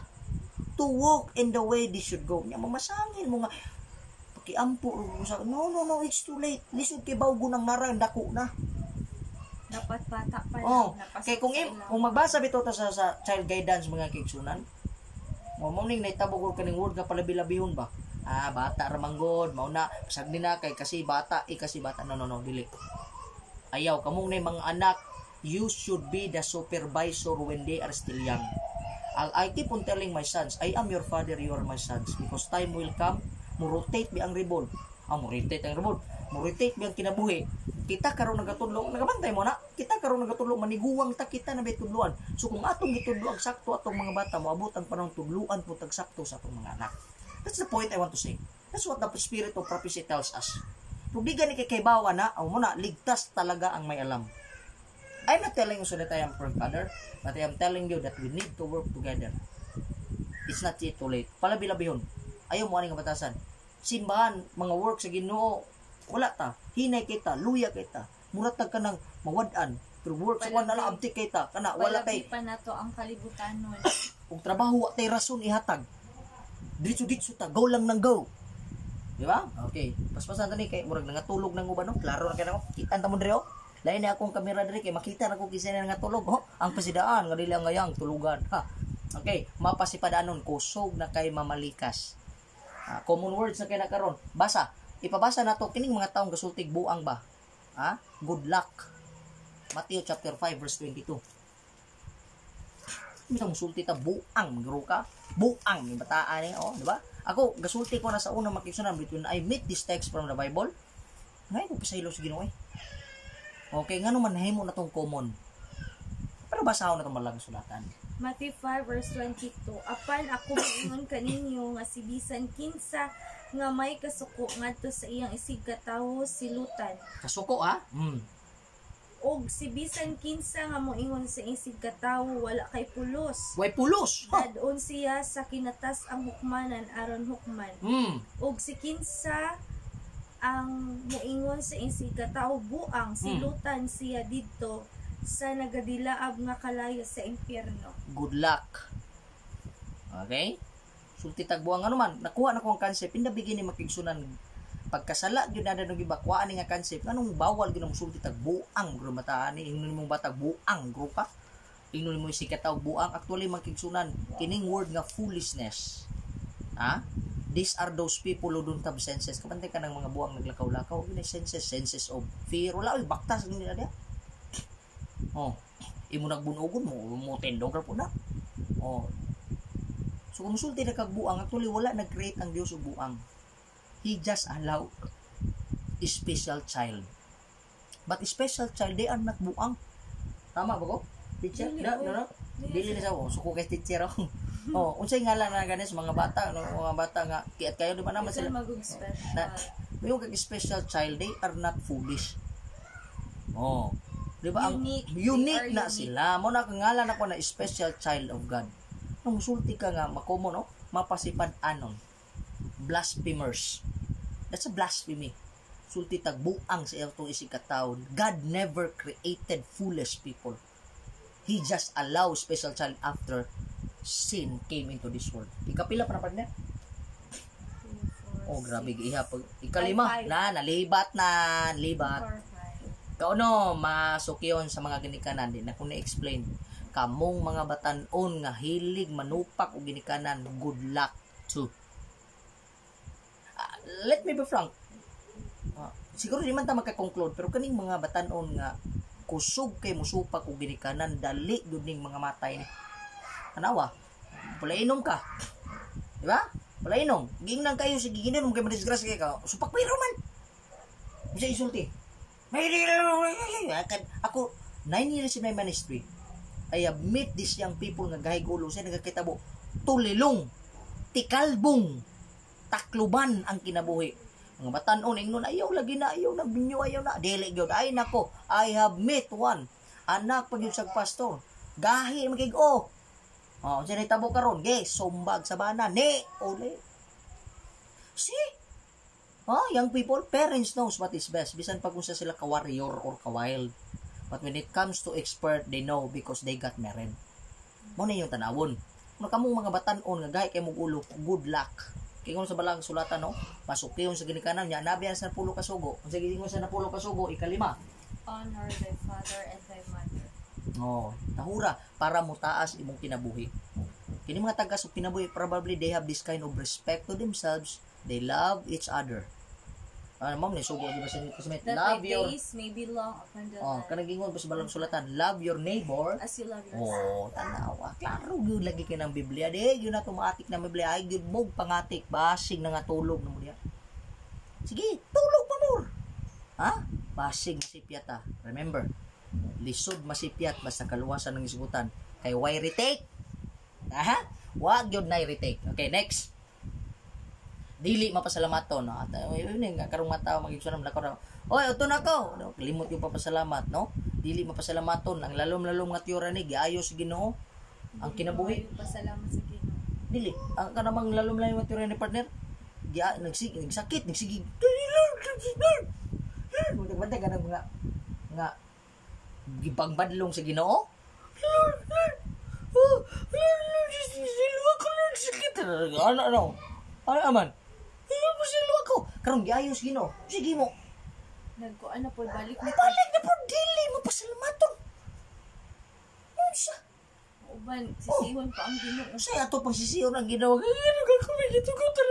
to walk in the way they should go. Nya mamasangil mo nga pakiampo sa no no no, it's too late. Lisod kay bawgo nang narang dako na. Dapat bata pa lang Oh, napasok kay kung sa im, ilang- kung magbasa bitaw ta sa child guidance, mga kaigsunan, mo mo ning naitabo ko kaning word nga palabi-labihon ba. Ah, bata ra man god, mao na pasagdi na kay kasi bata, eh kasi bata. No, no, no, dili. Ayaw kamong na mga anak, you should be the supervisor when they are still young. I keep on telling my sons, "I am your father, you are my sons," because time will come, mo rotate bi ang ribbon. Ah, mo rotate ang ribbon. Mo rotate bi ang kinabuhi. Kita karon nagatudlo, nagabantay mo na. Kita karon nagatudlo, maniguwang ta, kita na bay tudloan. So kung atong gitudlo ang sakto atong mga bata, moabot ang panahon tudloan po tag sakto sa atong mga anak. That's the point I want to say. That's what the spirit of prophecy tells us. Kung di gani kay kaybawa na, aw mo na, ligtas talaga ang may alam. I'm not telling you so that I am perfect father, but I am telling you that we need to work together. It's not yet too late. Palabi-labihon. Ayaw mo ani nga batasan. Simbahan, mga work sa Ginoo, wala ta. Hinay kita, luya kita. Mura tag ka ng mawad-an. Pero work sa kuan nala abtik kay ta. Kana wala Palabi tay pa nato ang kalibutan nun. Og trabaho wa tay rason ihatag. Diretso-diretso ta, go lang nang go. Di ba? Okay. Paspasan tani kay murag nangatulog nang uban no. Klaro na kay nako. Kita ta mo diri oh. Lain na akong kamera diri kay makita na ko kinsa na nangatulog. Oh, ang pasidaan nga dili ang ngayang tulugan. Ha. Okay, mapasipadanon kusog na kay mamalikas. Ah, common words na kay na karon. Basa. Ipabasa nato kining mga taong gasultig buang ba? Ha? Good luck. Matthew chapter 5 verse 22. Bisang musulti ta buang magro ka. Buang ni bataan ni oh, di ba? Ako gasulti ko na sa una makisunan between I meet this text from the Bible. Ngay ko pasaylo sa Ginoo eh. Okay, ngano man nahimo na tong common. Pero basahon na tong malang sulatan. Matthew 5 verse 22. Apan ako moingon kaninyo nga si bisan kinsa nga may kasuko ngadto sa iyang isigkatawo, silutan. Kasuko ha? Og si bisan kinsa nga moingon sa iyang isigkatawo, "Wala kay pulos." Way pulos. Ha. Dadon siya sa kinatas-ang hukmanan aron hukman. Og si kinsa ang moingon sa iyang isigkatawo, "Buang," silutan siya didto sa nagadilaab nga kalayo sa impyerno. Good luck. Okay? Sulti tagbuang ano man, nakuha na ko ang concept in the beginning makigsunan pagkasala gyud na nung iba kuhaan ni nga concept nganong bawal gyud ang sulti tag buang gro bataan ni ingnon nimong batag buang gro ka, ingnon nimo isigkatawo buang. Actually makigsunan kining word nga foolishness, ha, these are those people who don't have senses. Kabantay ka ng mga buang naglakaw-lakaw yun ay senses, senses of fear wala oy, baktas nila diya. Oh, imo nagbunugon mo mo tendog ra po na. Oh, so kung musulti na kag buang, actually wala nag-create ang Dios og buang. He just allow a special child. But special child, they are not buang. Tama ba ko? Teacher? Dili, Da, oy. no, no? Dili ni sa oh, suko kay teacher ako. Oh, unsay ngalan na ganis mga bata, no, mga bata nga kiat kayo di ba naman Sila sila? magug special. Na, yung kag special child, they are not foolish. Oh. Di ba? Ang Unique. They unique are na unique. sila. Mo na ngalan ako na special child of God. Nung musulti ka nga makomo no, mapasipad anon. Blasphemers. That's a blasphemy. Sulti tag buang sa itong isig ka taon. God never created foolish people. He just allow special child after sin came into this world. Ikapila pa na, partner? Two, four, Oh, grabe six, iha pag ikalima Five, five. na nalibat na, libat. Four, five. Kauno masukyon sa mga ginikanan din na kung na-explain kamong mga batan-on nga hilig manupak og ginikanan, good luck to. Ah, let me be frank. Ah, siguro di man ta magka-conclude pero kaning mga batan-on nga kusog kay musupak og ginikanan, dali gyud ning mga matay ni. Tanawa. Pula inom ka. Di ba? Pula inom. Giingnan kayo sige ginom kay madisgrasya kay ka. Supak pero man. Bisa isulti. Ako, 9 years in my ministry, I have met these young people nga gahig ulo sa nagakitabo. Tulilong, tikalbong, takluban ang kinabuhi. Mga batanon, ingnon, ayaw lagi na, ayaw na, binyo, ayaw na. Dili gyud. Ay nako, I have met one. Anak pag sa pastor. Gahi, magig, oh. Oh, unsa nahitabo karon? Ge, sumbag sa bana. Ne, uli. See? Oh, young people, parents knows what is best. Bisan pag unsa sila ka-warrior or ka-wild. But when it comes to expert, they know because they got married. Mao na yung tanawon. Kung kamong mga batanon nga gahi kay mong ulo, good luck. Kay kung sa balang sulatan, no, masukiyon sa ginikanan niya, nabi sa napulo ka sugo. Kung sa giingon sa napulo ka sugo, ikalima. Honor thy father and thy mother. Oh, tahura para mutaas imong kinabuhi. Kini mga tagas og kinabuhi, probably they have this kind of respect to themselves. They love each other. Ano mo ni sugo di ba sa New Testament? That Love thy your days may be long upon the Oh, land. Kanang gingon pa sa balang sulatan, love your neighbor As you love yourself. Oh, tanawa. Klaro gyud lagi kay ng Biblia. Di gyud na tumatik na Biblia. Ay gyud mo pangatik basig na nga tulog na mo diya. Sige, tulog pa more. Ha? Basig masipyat ta. Remember, lisod masipyat basta kaluwasan ng isgutan. Kay why retake? Aha? Wag gyud na retake. Okay, next. Dili mapasalamaton, no? At yun nga karong mata magigsunan lakaw na. Oy, uto na ko. No, limot yung papasalamat, no? Dili mapasalamaton ang lalom-lalom nga tiyora ni giayo sa Ginoo ang kinabuhi. Dili pasalamat sa Ginoo. Dili ang kanamang lalom-lalom nga tiyora ni partner. Gia nagsige nagsakit, nagsige. Bantay ka ng mga nga gipangbadlong sa Ginoo. Lord, Lord, oh, Lord, Lord, silwa ko, Lord, sakit. Ano, ano? Ano aman? Lord, silwa ko. Karong giayos Ginoo. Sige mo. Nagkuan na po, balik na po. Balik na po, dili mapasalamaton. Unsa? Uban, sisihon pa ang Ginoo. Unsa ato pang sisiyon ang Ginoo? Ano ka kumigitugutan?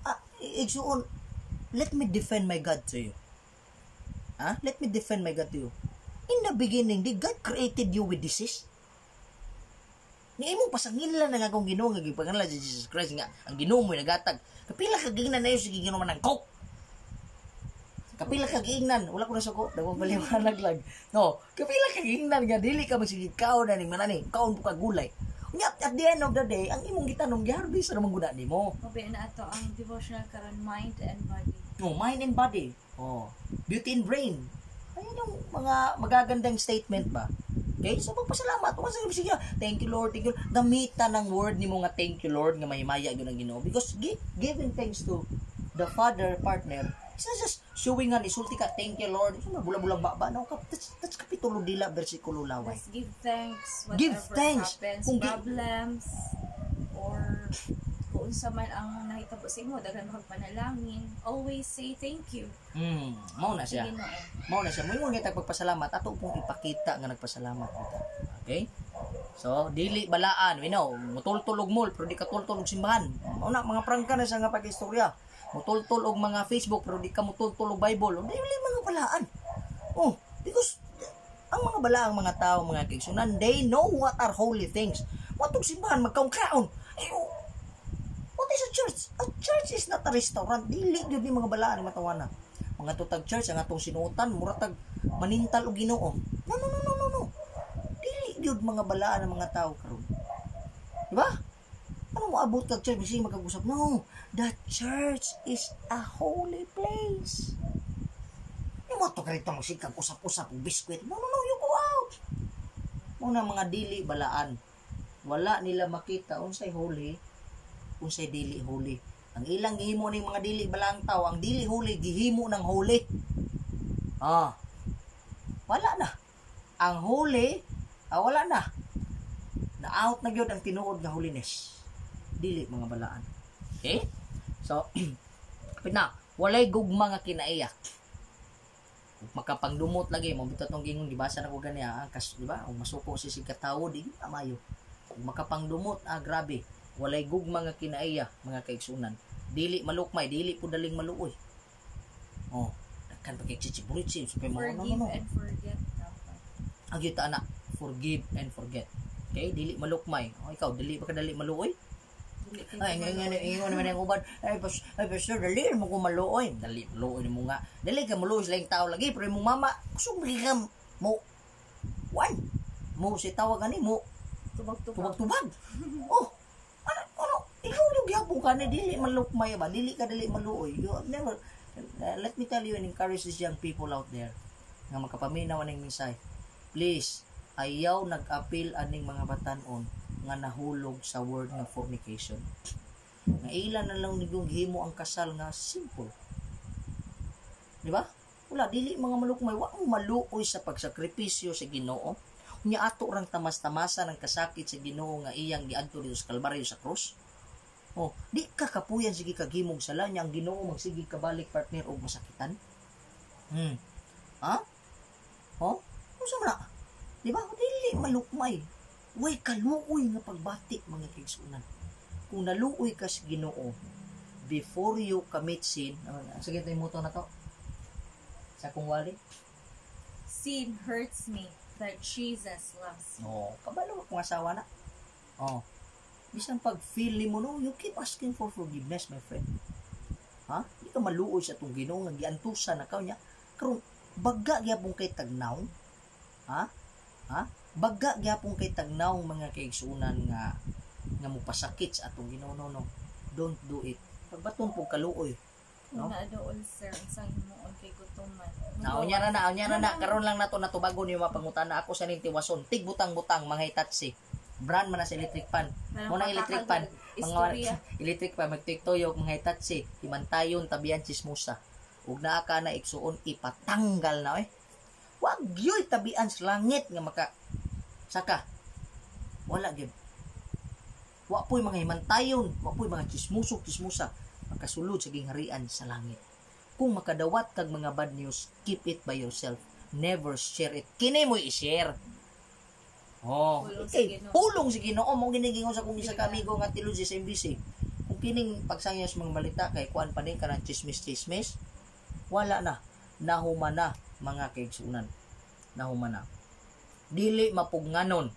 Ah, igsuon, let me defend my God to you. Ha? Let me defend my God to you. In the beginning, did God created you with disease? Ni imong pasangilan na nga akong Ginoo nga gipangalan si Jesus Christ nga ang Ginoo mo'y nagatag. Kapila ka giingnan na sa Ginoo man ang coke. Kapila ka giingnan, wala ko na suko, nagpapaliwanag lang. No, kapila ka giingnan nga dili ka magsige kaon na ning manani, kaon po ka gulay. Unya at the end of the day, ang imong gitanom giharvest ra man gud nimo. Mabi na ato ang devotional karon, mind and body. No, mind and body. Oh, beauty and brain. Ayun yung mga magagandang statement ba? Okay? So magpasalamat. Wa sa sige, thank you Lord, thank you. Gamita ng word nimo nga thank you Lord nga mahimaya gyud ang Ginoo because giving thanks to the Father, partner, it's not just showing nga isulti ka thank you Lord. So bula-bulang baba no. That's kapitulo dila bersikulo laway. Let's give thanks whatever Give thanks. Happens, problems, or kung unsa man ang nahitabo sa imo, daghan mo kag panalangin, always say thank you Mao na sa siya. Ginoo. Mao na siya. Moingon kita pagpasalamat, ato pong ipakita nga nagpasalamat kita. Okay? So, dili balaan, we know, mutultol og mall pero di ka tultol og simbahan. Mao na mga prangka na siya nga pag-istorya. Mutultol og mga Facebook pero di ka mutultol og Bible. Dili mga balaan. Oh, because ang mga balaang mga tao, mga kaigsunan, they know what are holy things. Watong simbahan magkaon-kaon. Eh, oh, what is a church? A church is not a restaurant. Dili gyud ni mga balaan ni matawana. Mga tutag church ang atong sinuotan, mura tag manintal og Ginoo. No, no, no, no, no, no. Dili gyud mga balaan ang mga tao karon. Di ba? Ano mo abot kag church bisig magkag-usap? No, the church is a holy place. Di mo to karito magsikag usap-usap og biskwit. No, no, no, you go out. Muna mga dili balaan. Wala nila makita unsay holy, unsay dili holy. Ang ilang gihimo ning mga dili balaang tao, ang dili holy gihimo ng holy. Ah. Wala na. Ang holy, wala na. Na-out na gyud ang tinuod nga holiness. Dili mga balaan. Okay? So, kapit na, walay gugma nga kinaiyak. Makapangdumot lagi mo bitaw tong gingon gibasa na ko gani kas di ba? Kung masuko si sig katawo di na mayo. Kung makapangdumot grabe. Walay gugma nga kinaiya mga kaigsunan. Dili malukmay, dili po daling maluoy. Oh, daghan pa kay chichiburitsi so kay mga no, Forgive no, no. and forget dapat. Ang gyud ta ana, forgive and forget. Okay, dili malukmay. Oh, ikaw dili ba ka dali maluoy? Ay, ngayon, ngayon naman ang uban. Ay, ay, pastor, dali mo ko maluoy. Dali, maluoy mo nga. Dali ka maluoy sa laing tao lagi. Pero imong mama, kusog ka mo. One. Mo si tawag ani mo. Tubag-tubag. Tubag-tubag. Oh, ano, ano, ikaw yung gihapon ka na, dili malukmay ba? Dili ka dili maluoy. You have never, let me tell you and encourage these young people out there nga makapaminaw aning mensahe. Please, ayaw nag-appeal aning mga batanon nga nahulog sa word nga fornication. Nga ila na lang nigong gihimo ang kasal nga simple. Di ba? Wala, dili mga malukmay, wa mo maluoy sa pagsakripisyo sa Ginoo. Unya ato rang tamas-tamasa ng kasakit sa Ginoo nga iyang giadto dito sa Kalbaryo sa krus. Oh, di ka kapuyan sige kagimong sala niya ang Ginoo magsige kabalik partner og masakitan. Ha? Oh? Unsa man na? Di ba? Dili malukmay. Way kaluoy nga pagbati, mga kaigsuonan. Kung naluoy ka sa Ginoo before you commit sin, sige tayo mo na to. Sa akong wali. Sin hurts me, but Jesus loves me. Oh, kabalo akong asawa na. Oh. Bisan pag feel nimo, no, you keep asking for forgiveness, my friend. Ha? Di ka maluoy sa atong Ginoo nga giantusan na ka niya. Karon baga gyapon kay tagnaw. Ha? Ha? Baga gyapon kay tagnaw, mga kaigsuonan, nga nga mopasakit sa atong Ginoo, no, no. Don't do it. Pagbaton pug kaluoy. Kung No? naa dool, sir, unsang himuon kay gutuman? Naunya na na, unya na na. Karon lang nato natubagon yung mga pangutana. Ako sa ning tiwason. Tigbutang-butang, mga Hitachi. Brand man na sa electric pan. Muna electric pan. Mga Istorya. electric pan, magtuyo mga Hitachi. Himantayon, tabian, chismosa. Ug naa ka na igsuon, ipatanggal na eh. Wag yo'y tabian sa langit nga maka saka. Wala gyud. Wa po'y mga himantayon, wa po'y mga chismuso, chismosa makasulod sa gingharian sa langit. Kung makadawat kag mga bad news, keep it by yourself. Never share it. Kini mo i-share. Oh, Pulong sa okay. Ginoo. Pulong sa Ginoo mo ginigingon sa kung isa ka amigo nga tilod sa SMBC. Kung kining pagsangyo sa mga balita kay kuan pa din kanang chismis-chismis, wala na. Nahuma na, mga kaigsunan. Nahuma na. Dili mapugnganon.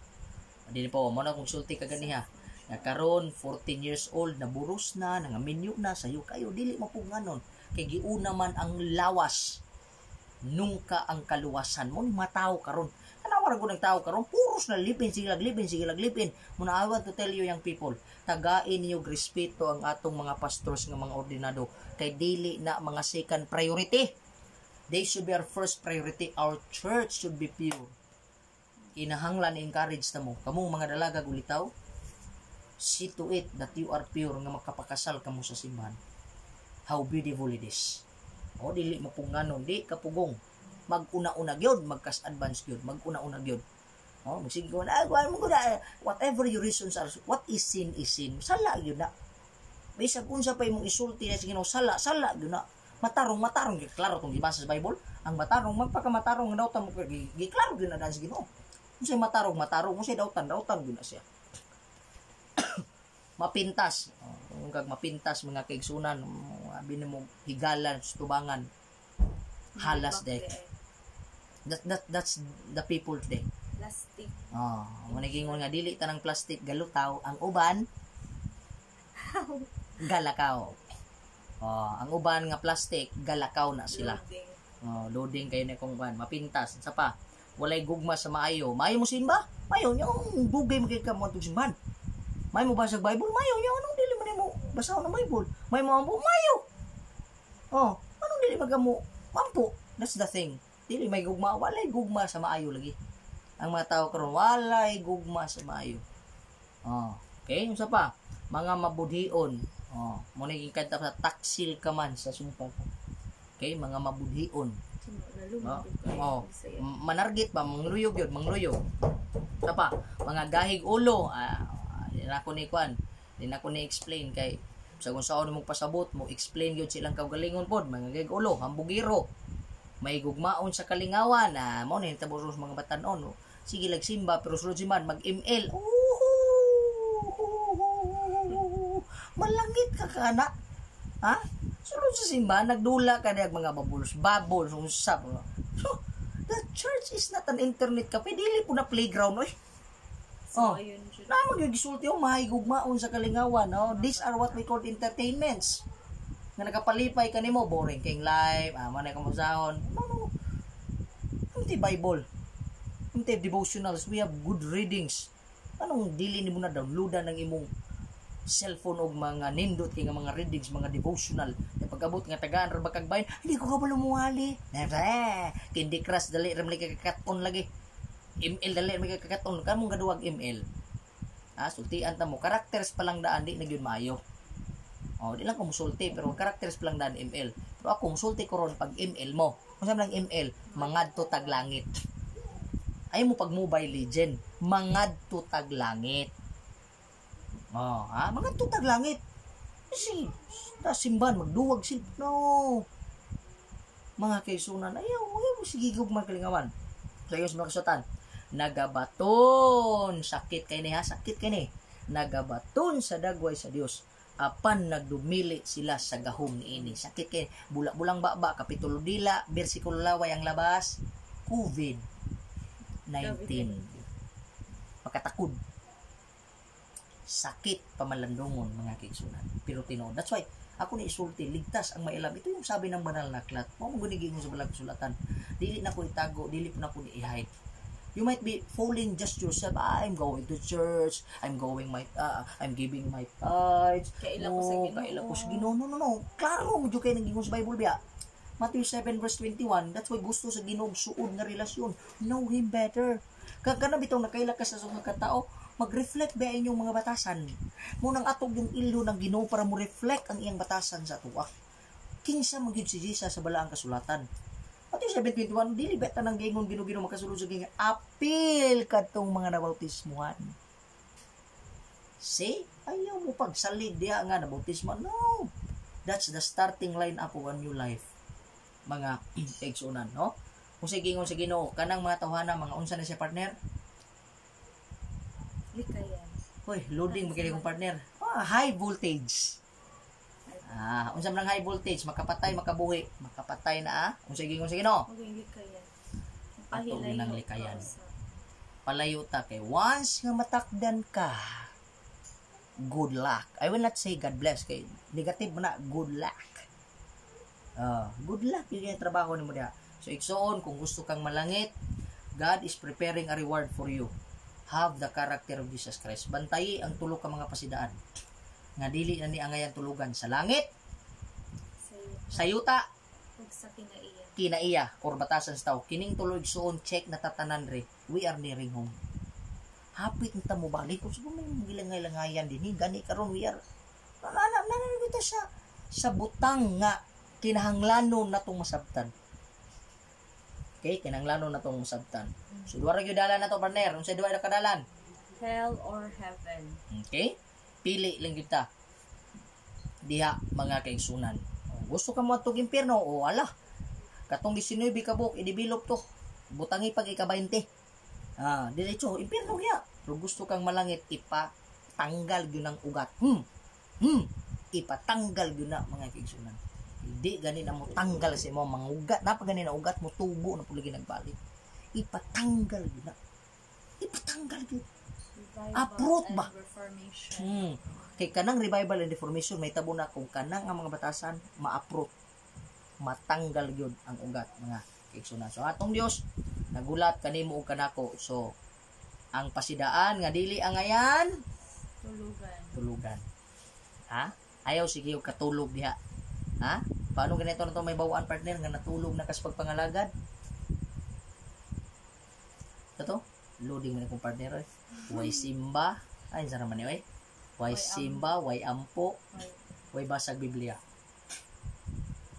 Dili po mo na kung sulti ka ganiha. Nga karon 14 years old na buros na, nangaminyo na sayo kayo, dili mapugnganon kay giuna man ang lawas nungka ang kaluwasan mo ni mga tao karon. Tanawa ra gud ang tao karon, puros na lipin, sige laglipin, sige laglipin. Muna I want to tell you, young people, tagain niyo og respeto ang atong mga pastors nga mga ordinado kay dili na mga second priority. They should be our first priority. Our church should be pure. Kinahanglan encourage na mo kamong mga dalaga ulitaw, see to it that you are pure nga makapakasal kamo sa simbahan. How beautiful it is. O dili mapunganon, di kapugong. Maguna-una gyud, magkas advance gyud, maguna-una gyud. O magsige ko na, ah, mo ko na, whatever your reasons are, what is sin is sin. Sala gyud na. Bisag unsa pa imong isulti na sa Ginoo, sala, sala gyud na. Matarong, matarong, klaro tong gibasa sa Bible. Ang matarong, magpakamatarong nga dautan mo, giklaro gyud na daan sa Ginoo. Unsay matarong, matarong, unsay dautan, dautan gyud na siya. Mapintas. Kung kag mapintas, mga kaigsunan, abi nimo higalan sa tubangan. Halas day. That's the people today. Plastic. Oh, mo nagingon nga dili tanang plastic galutaw, ang uban galakaw. Oh, ang uban nga plastic galakaw na sila. Loading. Oh, loading kayo na kung kuan, mapintas. Sa pa, walay gugma sa maayo. Maayo mo simba? Maayo nya ang dugay mo kay ka mo atong simbahan. Maayo mo basag Bible? Maayo nya anong dili man nimo basahon ang Bible? Maayo mo ampo? Maayo. Oh, anong dili man mo mampo? That's the thing. Dili may gugma, walay gugma sa maayo lagi. Ang mga tao karon walay gugma sa maayo. Oh, okay, unsa pa? Mga mabudhion. Oh, mo ni kanta sa taksil ka man sa sumpa. Okay, mga mabudhion. Oh, oh. Manargit ba mangluyog yun, mangluyog. Unsa pa? Mga gahig ulo. Ah, di na ako ni kuan. Di na ako ni explain kay sa kung saan mo pasabot mo explain gyud silang kaugalingon pod, mga gahig ulo, hambugiro. May gugmaon sa kalingawan. Ah, mao ni hitabo sa mga batan-on. No? Sige lagsimba pero sulod simbahan mag-ML. Uhu! Malangit ka kana. Ha? Sulod sa simbahan nagdula ka diag mga bubbles, bubbles unsa. So, the church is not an internet cafe, dili po na playground oy. So, Oh. ayun jud. Na magigisulti oh, mahigugmaon sa kalingawan, no? These are what we call entertainments. Nga nakapalipay kanimo, boring king life, ah, man ka mabasahon. No. Ang Bible. Ang devotionals, we have good readings. Anong dili nimo na downloadan ng imong cellphone og mga nindot kay nga mga readings, mga devotional? Kay pag-abot nga tagaan ra ba kag bahin, hindi ko kabalo muwali. Eh, Candy Crush dali ra man kay kakaton lagi. ML dali ra man kay kakaton, kamong gaduwag ML. Ah, sultian ta mo, characters pa lang daan di na gyud maayo. Oh, di lang ko musulti pero characters pa lang daan ML. Pero ako musulti ko ron pag ML mo. Unsa man ang ML? Mangadto tag langit. Ay mo pag Mobile Legend, mangadto tag langit. Oh, ha? Mangadto tag langit. Si ta simban magduwag sil. No. Mga kaisunan, ayaw, ayaw sige gug mga kalingawan. So, ayaw sa mga kasutan. Nagabaton, sakit kay ni ha, sakit kay ni. Nagabaton sa dagway sa Dios apan nagdumili sila sa gahom niini. Sakit kay bula-bulang baba, kapitulo dila, bersikulo laway ang labas, COVID-19. Makatakod. Sakit pamalandungon, mga kaigsunan. Pero tinuod. That's why ako ni isulti, ligtas ang mailam. Ito yung sabi ng banal na aklat. Mao mo gunigin sa balang kasulatan. Dili na ko itago, dili po na ko i-hide. You might be fooling just yourself. "Ah, I'm going to church. I'm giving my tithes." Kaila ko sa No, Ginoo. kaila ko sa Ginoo. No. Klaro mo jud kay nang sa Bible biya. Matthew 7 verse 21. That's why gusto sa Ginoo suod nga relasyon. Know Him better. Kana bitaw nakaila ka sa mga katao, mag-reflect ba inyong mga batasan? Mo nang atog yung ilo ng Ginoo para mo reflect ang iyang batasan sa atuwa. Kinsa man gyud si Jesus sa balaang kasulatan. Matthew 7:21, dili ba tanang giingon Ginoo, Ginoo makasulod sa ginga apil kadtong mga nabautismuhan. See? Ayaw mo pagsalig diha nga nabautismo. No. That's the starting line up of a new life. Mga kaigsunan, no? Kung sige ingon sa Ginoo, kanang mga tawhana, mga unsa na siya, partner? Likayan. Hoy, loading mo kini kong partner. Ah, high voltage. Ah, unsa man ang high voltage? Makapatay, makabuhi. Makapatay na ah. Unsa gingon sa Ginoo? Maging likayan. Ato Pahilayo ginang likayan. ka sa- Palayo ta kay once nga matakdan ka, good luck. I will not say God bless kay negative man na good luck. Ah, good luck yun yung trabaho nimo diha. So igsoon, kung gusto kang malangit, God is preparing a reward for you. Have the character of Jesus Christ. Bantayi ang tulo ka mga pasidaan. Nga dili na ni angayan tulugan sa langit, Sa yuta. sa yuta, Ug sa kinaiya. Kinaiya or batasan sa tao. Kining tulo, igsoon, check na tatanan re. We are nearing home. Hapit na ta mo balik. Kung siguro may gilangay-langayan din eh. Gani karon we are na na na na kita sa butang nga kinahanglanon natong masabtan. Okay, kinahanglanon natong masabtan. So duha ra gyud dalan nato, partner. Unsay duha ra kadalan? Hell or heaven. Okay? Pili lang gyud ta. Diha, mga kaigsunan. O, gusto ka mo atog impyerno o ala. Katong 19 ka buok i-develop to. Butangi pag ika-20. Ah, diretso impyerno kaya. Pero gusto kang malangit, ipatanggal gyud ang ugat. Ipatanggal gyud na, mga kaigsunan. Hindi gani na mo tanggal sa imo mga ugat. Napa gani na ugat mo tubo na pud lagi nagbalik. Ipatanggal gyud na. Ipatanggal gyud. Revival Uproot and ba? reformation. Kay kanang revival and reformation may tabo na kung kanang ang mga batasan ma-uproot. Matanggal gyud ang ugat, mga kaigsunan. So atong Dios nagulat kanimo ug kanako. So ang pasidaan nga dili angayan Tulugan. Tulugan. Ha? Ayaw sige og katulog diha. Ha? Paano ganito na to may bawaan, partner, nga natulog na kas pagpangalagad? Ito? Loading man akong partner oy. Way simba. Ay, sa naman ni oy. Way Way simba, way ampo, Way way basag Biblia.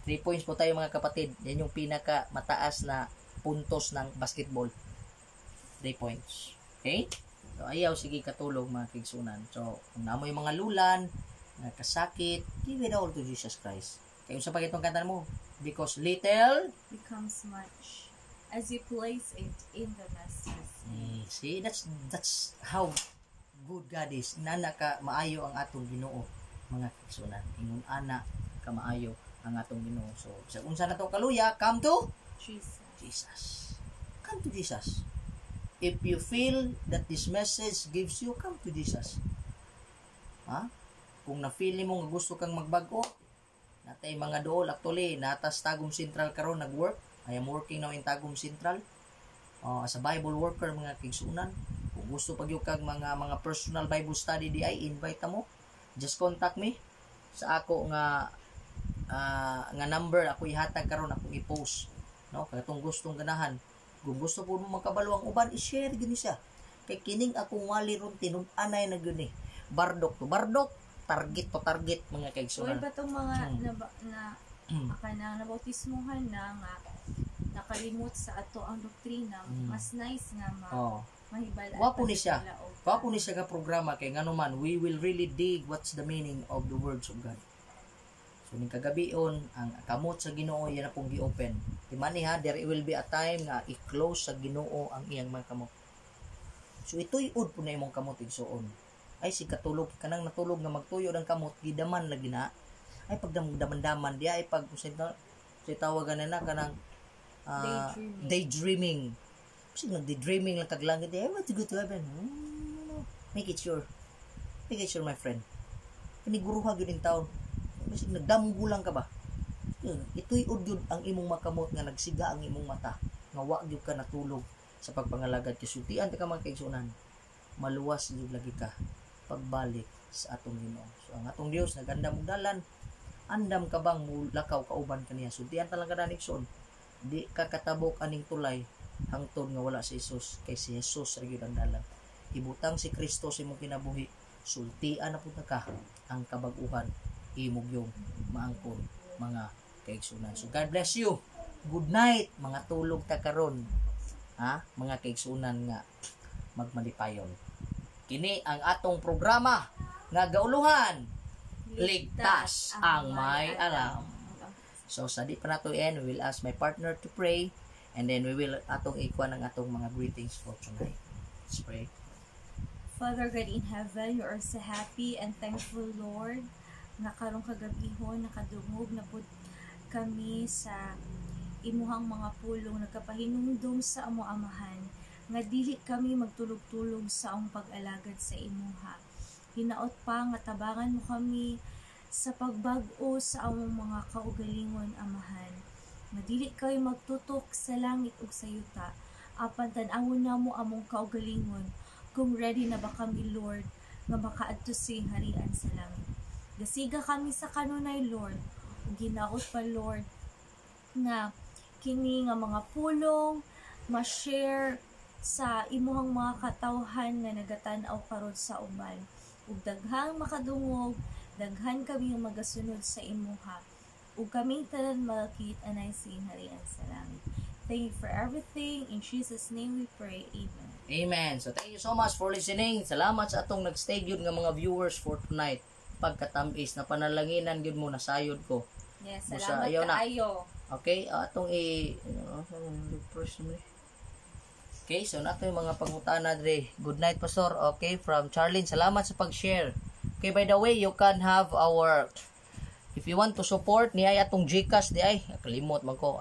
3 points po tayo, mga kapatid. Yan yung pinaka mataas na puntos ng basketball. 3 points. Okay? So ayaw sige katulog, mga kaigsunan. So kung namoy mga lulan, mga kasakit, give it all to Jesus Christ. Kaya unsa pa itong kanta mo? Because little becomes much as you place it in the Master's hand. See, that's how good God is. Nana ka maayo ang atong Ginoo, mga kaigsunan. Ingon ana ka maayo ang atong Ginoo. So, sa unsa na to kaluya, come to Jesus. Jesus. Come to Jesus. If you feel that this message gives you, come to Jesus. Ha? Kung na-feel nimo nga gusto kang magbag-o, natay mga dool actually natas Tagum Central karon nag-work. I am working now in Tagum Central as a Bible worker, mga kaigsuonan. Kung gusto pag kag mga personal Bible study di ay invite mo. Just contact me sa ako nga nga number ako ihatag karon, akong i-post, no, katong gustong ganahan. Kung gusto po mo magkabalo ang uban, i-share gini siya kay kining akong wali ron tinun-anay na gyud ni bardok to bardok, target to target, mga So, kaigsuonan. iba tong mga na kanang nabautismuhan na nga nakalimot sa ato ang doktrina, mas nice nga ma mahibal. Gwapo ni siya. Gwapo ni siya ka programa kay ngano man we will really dig what's the meaning of the words of God. So ning kagabion ang kamot sa Ginoo iya na pong gi-open. Timani ha, there will be a time nga i-close sa Ginoo ang iyang mga kamot. So ituy-ud po na imong kamot, igsuon. Ay si katulog kanang natulog nga magtuyo ang kamot gidaman lagi na. Ay pagdamdaman diya ay pag sa tawagan na kanang Daydreaming. Daydreaming. Kasi nagdi-dreaming lang kag langit. I want to go to heaven. No, no. Make it sure. Make it sure, my friend. Piniguruha gyud in taon. Kasi nagdamgo lang ka ba? Ituy-ud gyud ang imong makamot nga nagsiga ang imong mata. Nga wa gyud ka natulog sa pagpangalagad. Kay sultian ta ka mga kaigsuonan. Maluwas gyud lagi ka pagbalik sa atong Ginoo. So ang atong Dios nagandam og dalan. Andam ka bang mulakaw kauban kaniya? Sultian ta lang ka igsoon. Di ka katabok aning tulay hangtod nga wala si Jesus, kay si Jesus ra gyud ang dalan. Ibutang si Kristo sa imong kinabuhi, sultian na pud ka ang kabag-uhan imong yung maangkon, mga kaigsunan. So God bless you. Good night, mga tulog ta karon. Ha? Mga kaigsunan nga magmalipayon. Kini ang atong programa nga gauluhan, Ligtas ang May Alam. So sa di pa nato end, we will ask my partner to pray and then we will atong ikuan ang atong mga greetings for tonight. Let's pray. Father God in heaven, we are so happy and thankful, Lord, nga karong kagabihon nakadungog na pud kami sa imuhang mga pulong nagkapahinumdum sa amo, Amahan, nga dili kami magtulog-tulog sa among pag-alagad sa imuha. Hinaot pa nga tabangan mo kami sa pagbag-o sa among mga kaugalingon, Amahan. Nga dili kami magtutok sa langit ug sa yuta, apan tan-awon namo among kaugalingon kung ready na ba kami, Lord, nga makaadto sa iyong harian sa langit. Gasiga kami sa kanunay, Lord, ug hinaot pa, Lord, nga kini nga mga pulong ma-share sa imuhang mga katawhan nga nagatan-aw karon sa uban. Ug daghang makadungog, daghan kami yung magasunod sa imuha. Ug kaming tanan makakit anay sa iyong harian sa langit. Thank you for everything. In Jesus' name we pray. Amen. Amen. So thank you so much for listening. Salamat sa atong nagstay gyud nga mga viewers for tonight. Pagkatamis na panalanginan gyud mo nasayod ko. Yes, Busa, salamat ayaw na. kaayo. Okay, atong i Okay, so nato yung mga pangutana dre. Good night, Pastor. Okay, from Charlene. Salamat sa pag-share. Okay, by the way, you can have our, if you want to support ni ay atong GCash di ay kalimot man ko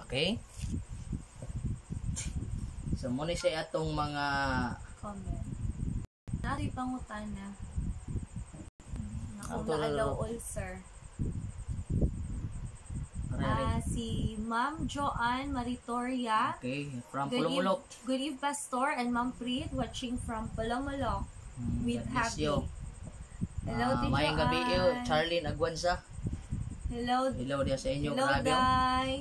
okay. So mo ni siya atong mga comment. Nari pangutana. Ako Ato na na daw ulcer. Rere. Si Ma'am Joanne Maritoria. Okay, from Good Pulumulok. Good eve, Pastor and Ma'am Prit, watching from Pulumulok with God bless Happy. you. Hello, Tito Maayong gabi Joanne. iyo, Charlene Agwansa. Hello, Hello diya sa inyo, hello, grabe. Oh. Day.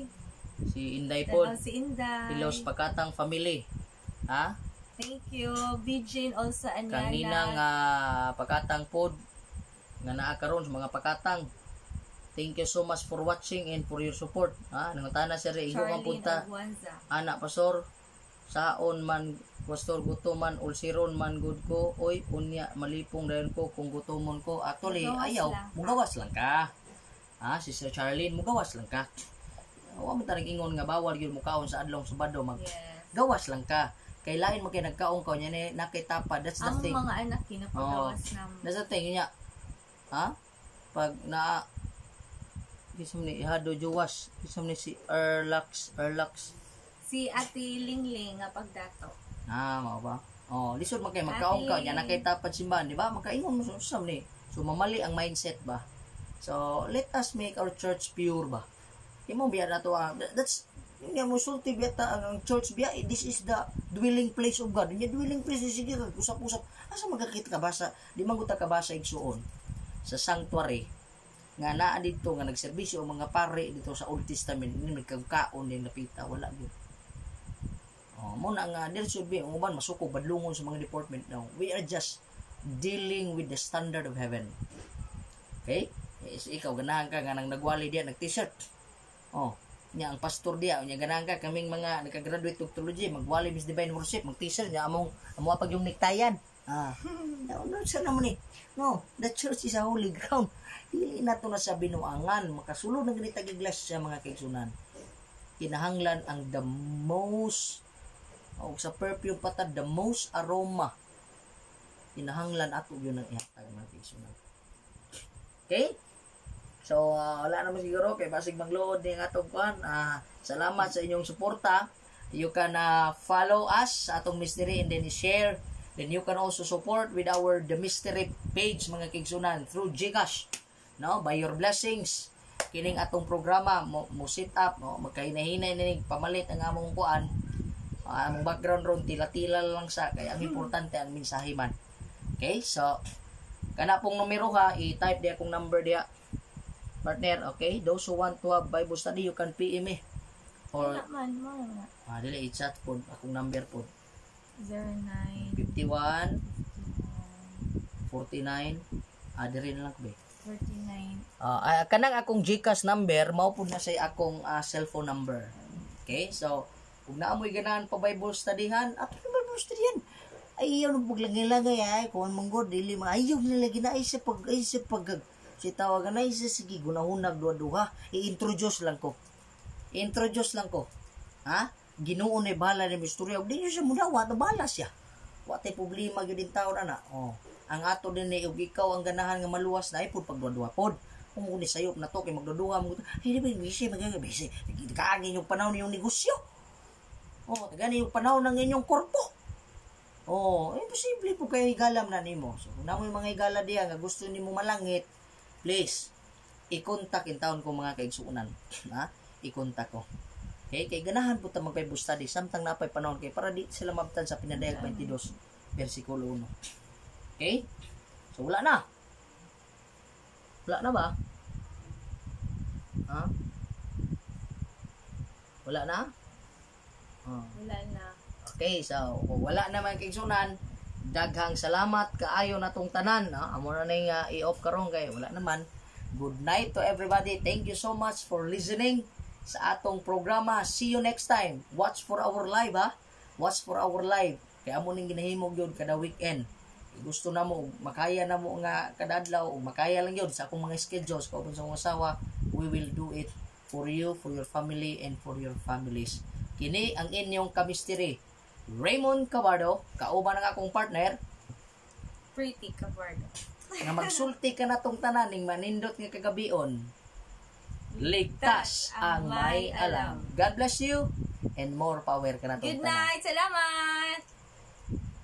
Si Inday pod. Hello, si Inday. Hello sa Pakatang family. Ha? Thank you. Bijin also, Anyana. Kang ninang Pakatang pod nga naa karon sa mga Pakatang. Thank you so much for watching and for your support. Ha, nangutana sir, igo man Charlene punta. Agwanza. Ana pastor, saon man pastor, gutom man, ulsiron man gud ko, oy unya malipong dayon ko kung gutomon ko. Actually, Mugawas ayaw, lang ka. mugawas lang ka. Ha, si Sir Charlene, mugawas lang ka. Wa man tarang ingon nga bawal gyud mukaon sa adlong Sabado, mag Yes. gawas lang ka. Kay lain man kay nagkaon ka nya ni nakitapa. That's the Ang thing. Mga anak kinapagawas namo. That's the thing nya. Ha? Pag na Kisam ni Ihado Juwas, kisam ni si Erlax, Erlax. Si Ate Lingling nga pagdato. Ah, mao ba? Oh, lisod man kay magkaon ka nya nakitapad simbahan, di ba? Magkaingon mo sa usam ni. So mamali ang mindset ba? So let us make our church pure ba. Imo biya na to ah. That's nga mo sulti biya ta ang church biya eh, this is the dwelling place of God. Nya dwelling place sige ka usap-usap. Asa magkakita ka basa? Di man gud ta kabasa, igsuon, sa sanctuary nga naa didto nga nagserbisyo ang mga pare dito sa Old Testament ni nagkakaon din napita, wala gyud. Oh, mo na nga there should be ang uban masuko badlungon sa mga department now. We are just dealing with the standard of heaven. Okay? Eh, so ikaw ganahan ka nga nang nagwali diya nag t-shirt. Oh, nya ang pastor diya nya ganahan ka kaming mga nakagraduate og theology magwali mis divine worship mag t-shirt nya among amo pag yung nektayan. Ah. No, no, sa naman eh. No, the church is a holy ground. Dili na to na sa binuangan. Makasulod na ganita iglesia, mga kaigsunan. Kinahanglan ang the most o sa perfume pata, the most aroma, kinahanglan ato yun ang ihatag, mga kaigsunan. Okay? So, wala naman siguro kay basig magluod ni ang atong kuan. Salamat sa inyong suporta. You can follow us sa atong mystery and then share. Then you can also support with our The Mystery page, mga kaigsunan, through GCash. No, by your blessings kining atong programa mo sit up, no, magkahinay-hinay ni pamalit ang among kuan, among background ron tila-tila lang sa kay ang importante ang mensahe man. Okay, so kana pong numero ha, i-type diya akong number diya. Partner, okay? Those who want to have Bible study, you can PM me. Or, Wala man mo nga. Ah, dili, i-chat po, akong number po. 09 51, 49, diri na lang ko, be. 49. Kanang akong GCash number, mao pud na say akong cellphone number. Okay? So, kung naamoy ganahan pa Bible studyhan, ato na Bible studyhan. Ay iyaw nang paglagay-lagay ay kuan man gud dili maayo nila gina ay sa pag si tawagan ay sa sige gunahunag duha-duha, i-introduce lang ko, Introduce lang ko. Ha? Ginoo ni bahala ni istorya. Ug di nyo siya muna, wa na bahala siya. Wa tay problema gyud in taon ana. Oh. Ang ato din ni ug ikaw ang ganahan nga maluwas na ay pud pagduha pod. Kung ni sayop na to kay magduduha mo. Ay di ba busy magaga busy kaagin yung panahon yung negosyo. Oh, tagani yung panahon ng inyong korpo. Oh, imposible po kayo higalam na nimo. So, kung namoy mga higala diya nga gusto nimo malangit, please i-contact in taon ko, mga kaigsuonan. Ha? I-contact ko. Okay, kay ganahan po ta mag Bible study samtang napay panahon kay para di sila mabtan sa Pinadayag 22 versikulo 1. Okay? So wala na. Wala na ba? Ha? Wala na? Oh. Wala na. Okay, so kung wala naman kaigsunan, daghang salamat kaayo na tong tanan. Ha? Amo na ning i-off karon kay wala naman. Good night to everybody. Thank you so much for listening sa atong programa. See you next time. Watch for our live, ha. Watch for our live. Kaya amo ning ginahimo gyud kada weekend. Gusto na mo, makaya na mo nga kada adlaw, ug makaya lang yun sa akong mga schedules, kauban sa akong asawa, we will do it for you, for your family, and for your families. Kini ang inyong kamisteri, Raymond Cabardo, kauban ang akong partner, Pretty Cabardo. Nga magsulti ka na tong tanan ning manindot nga kagabion. Ligtas ang may alam. God bless you and more power ka na tong Good tanan. night! Salamat!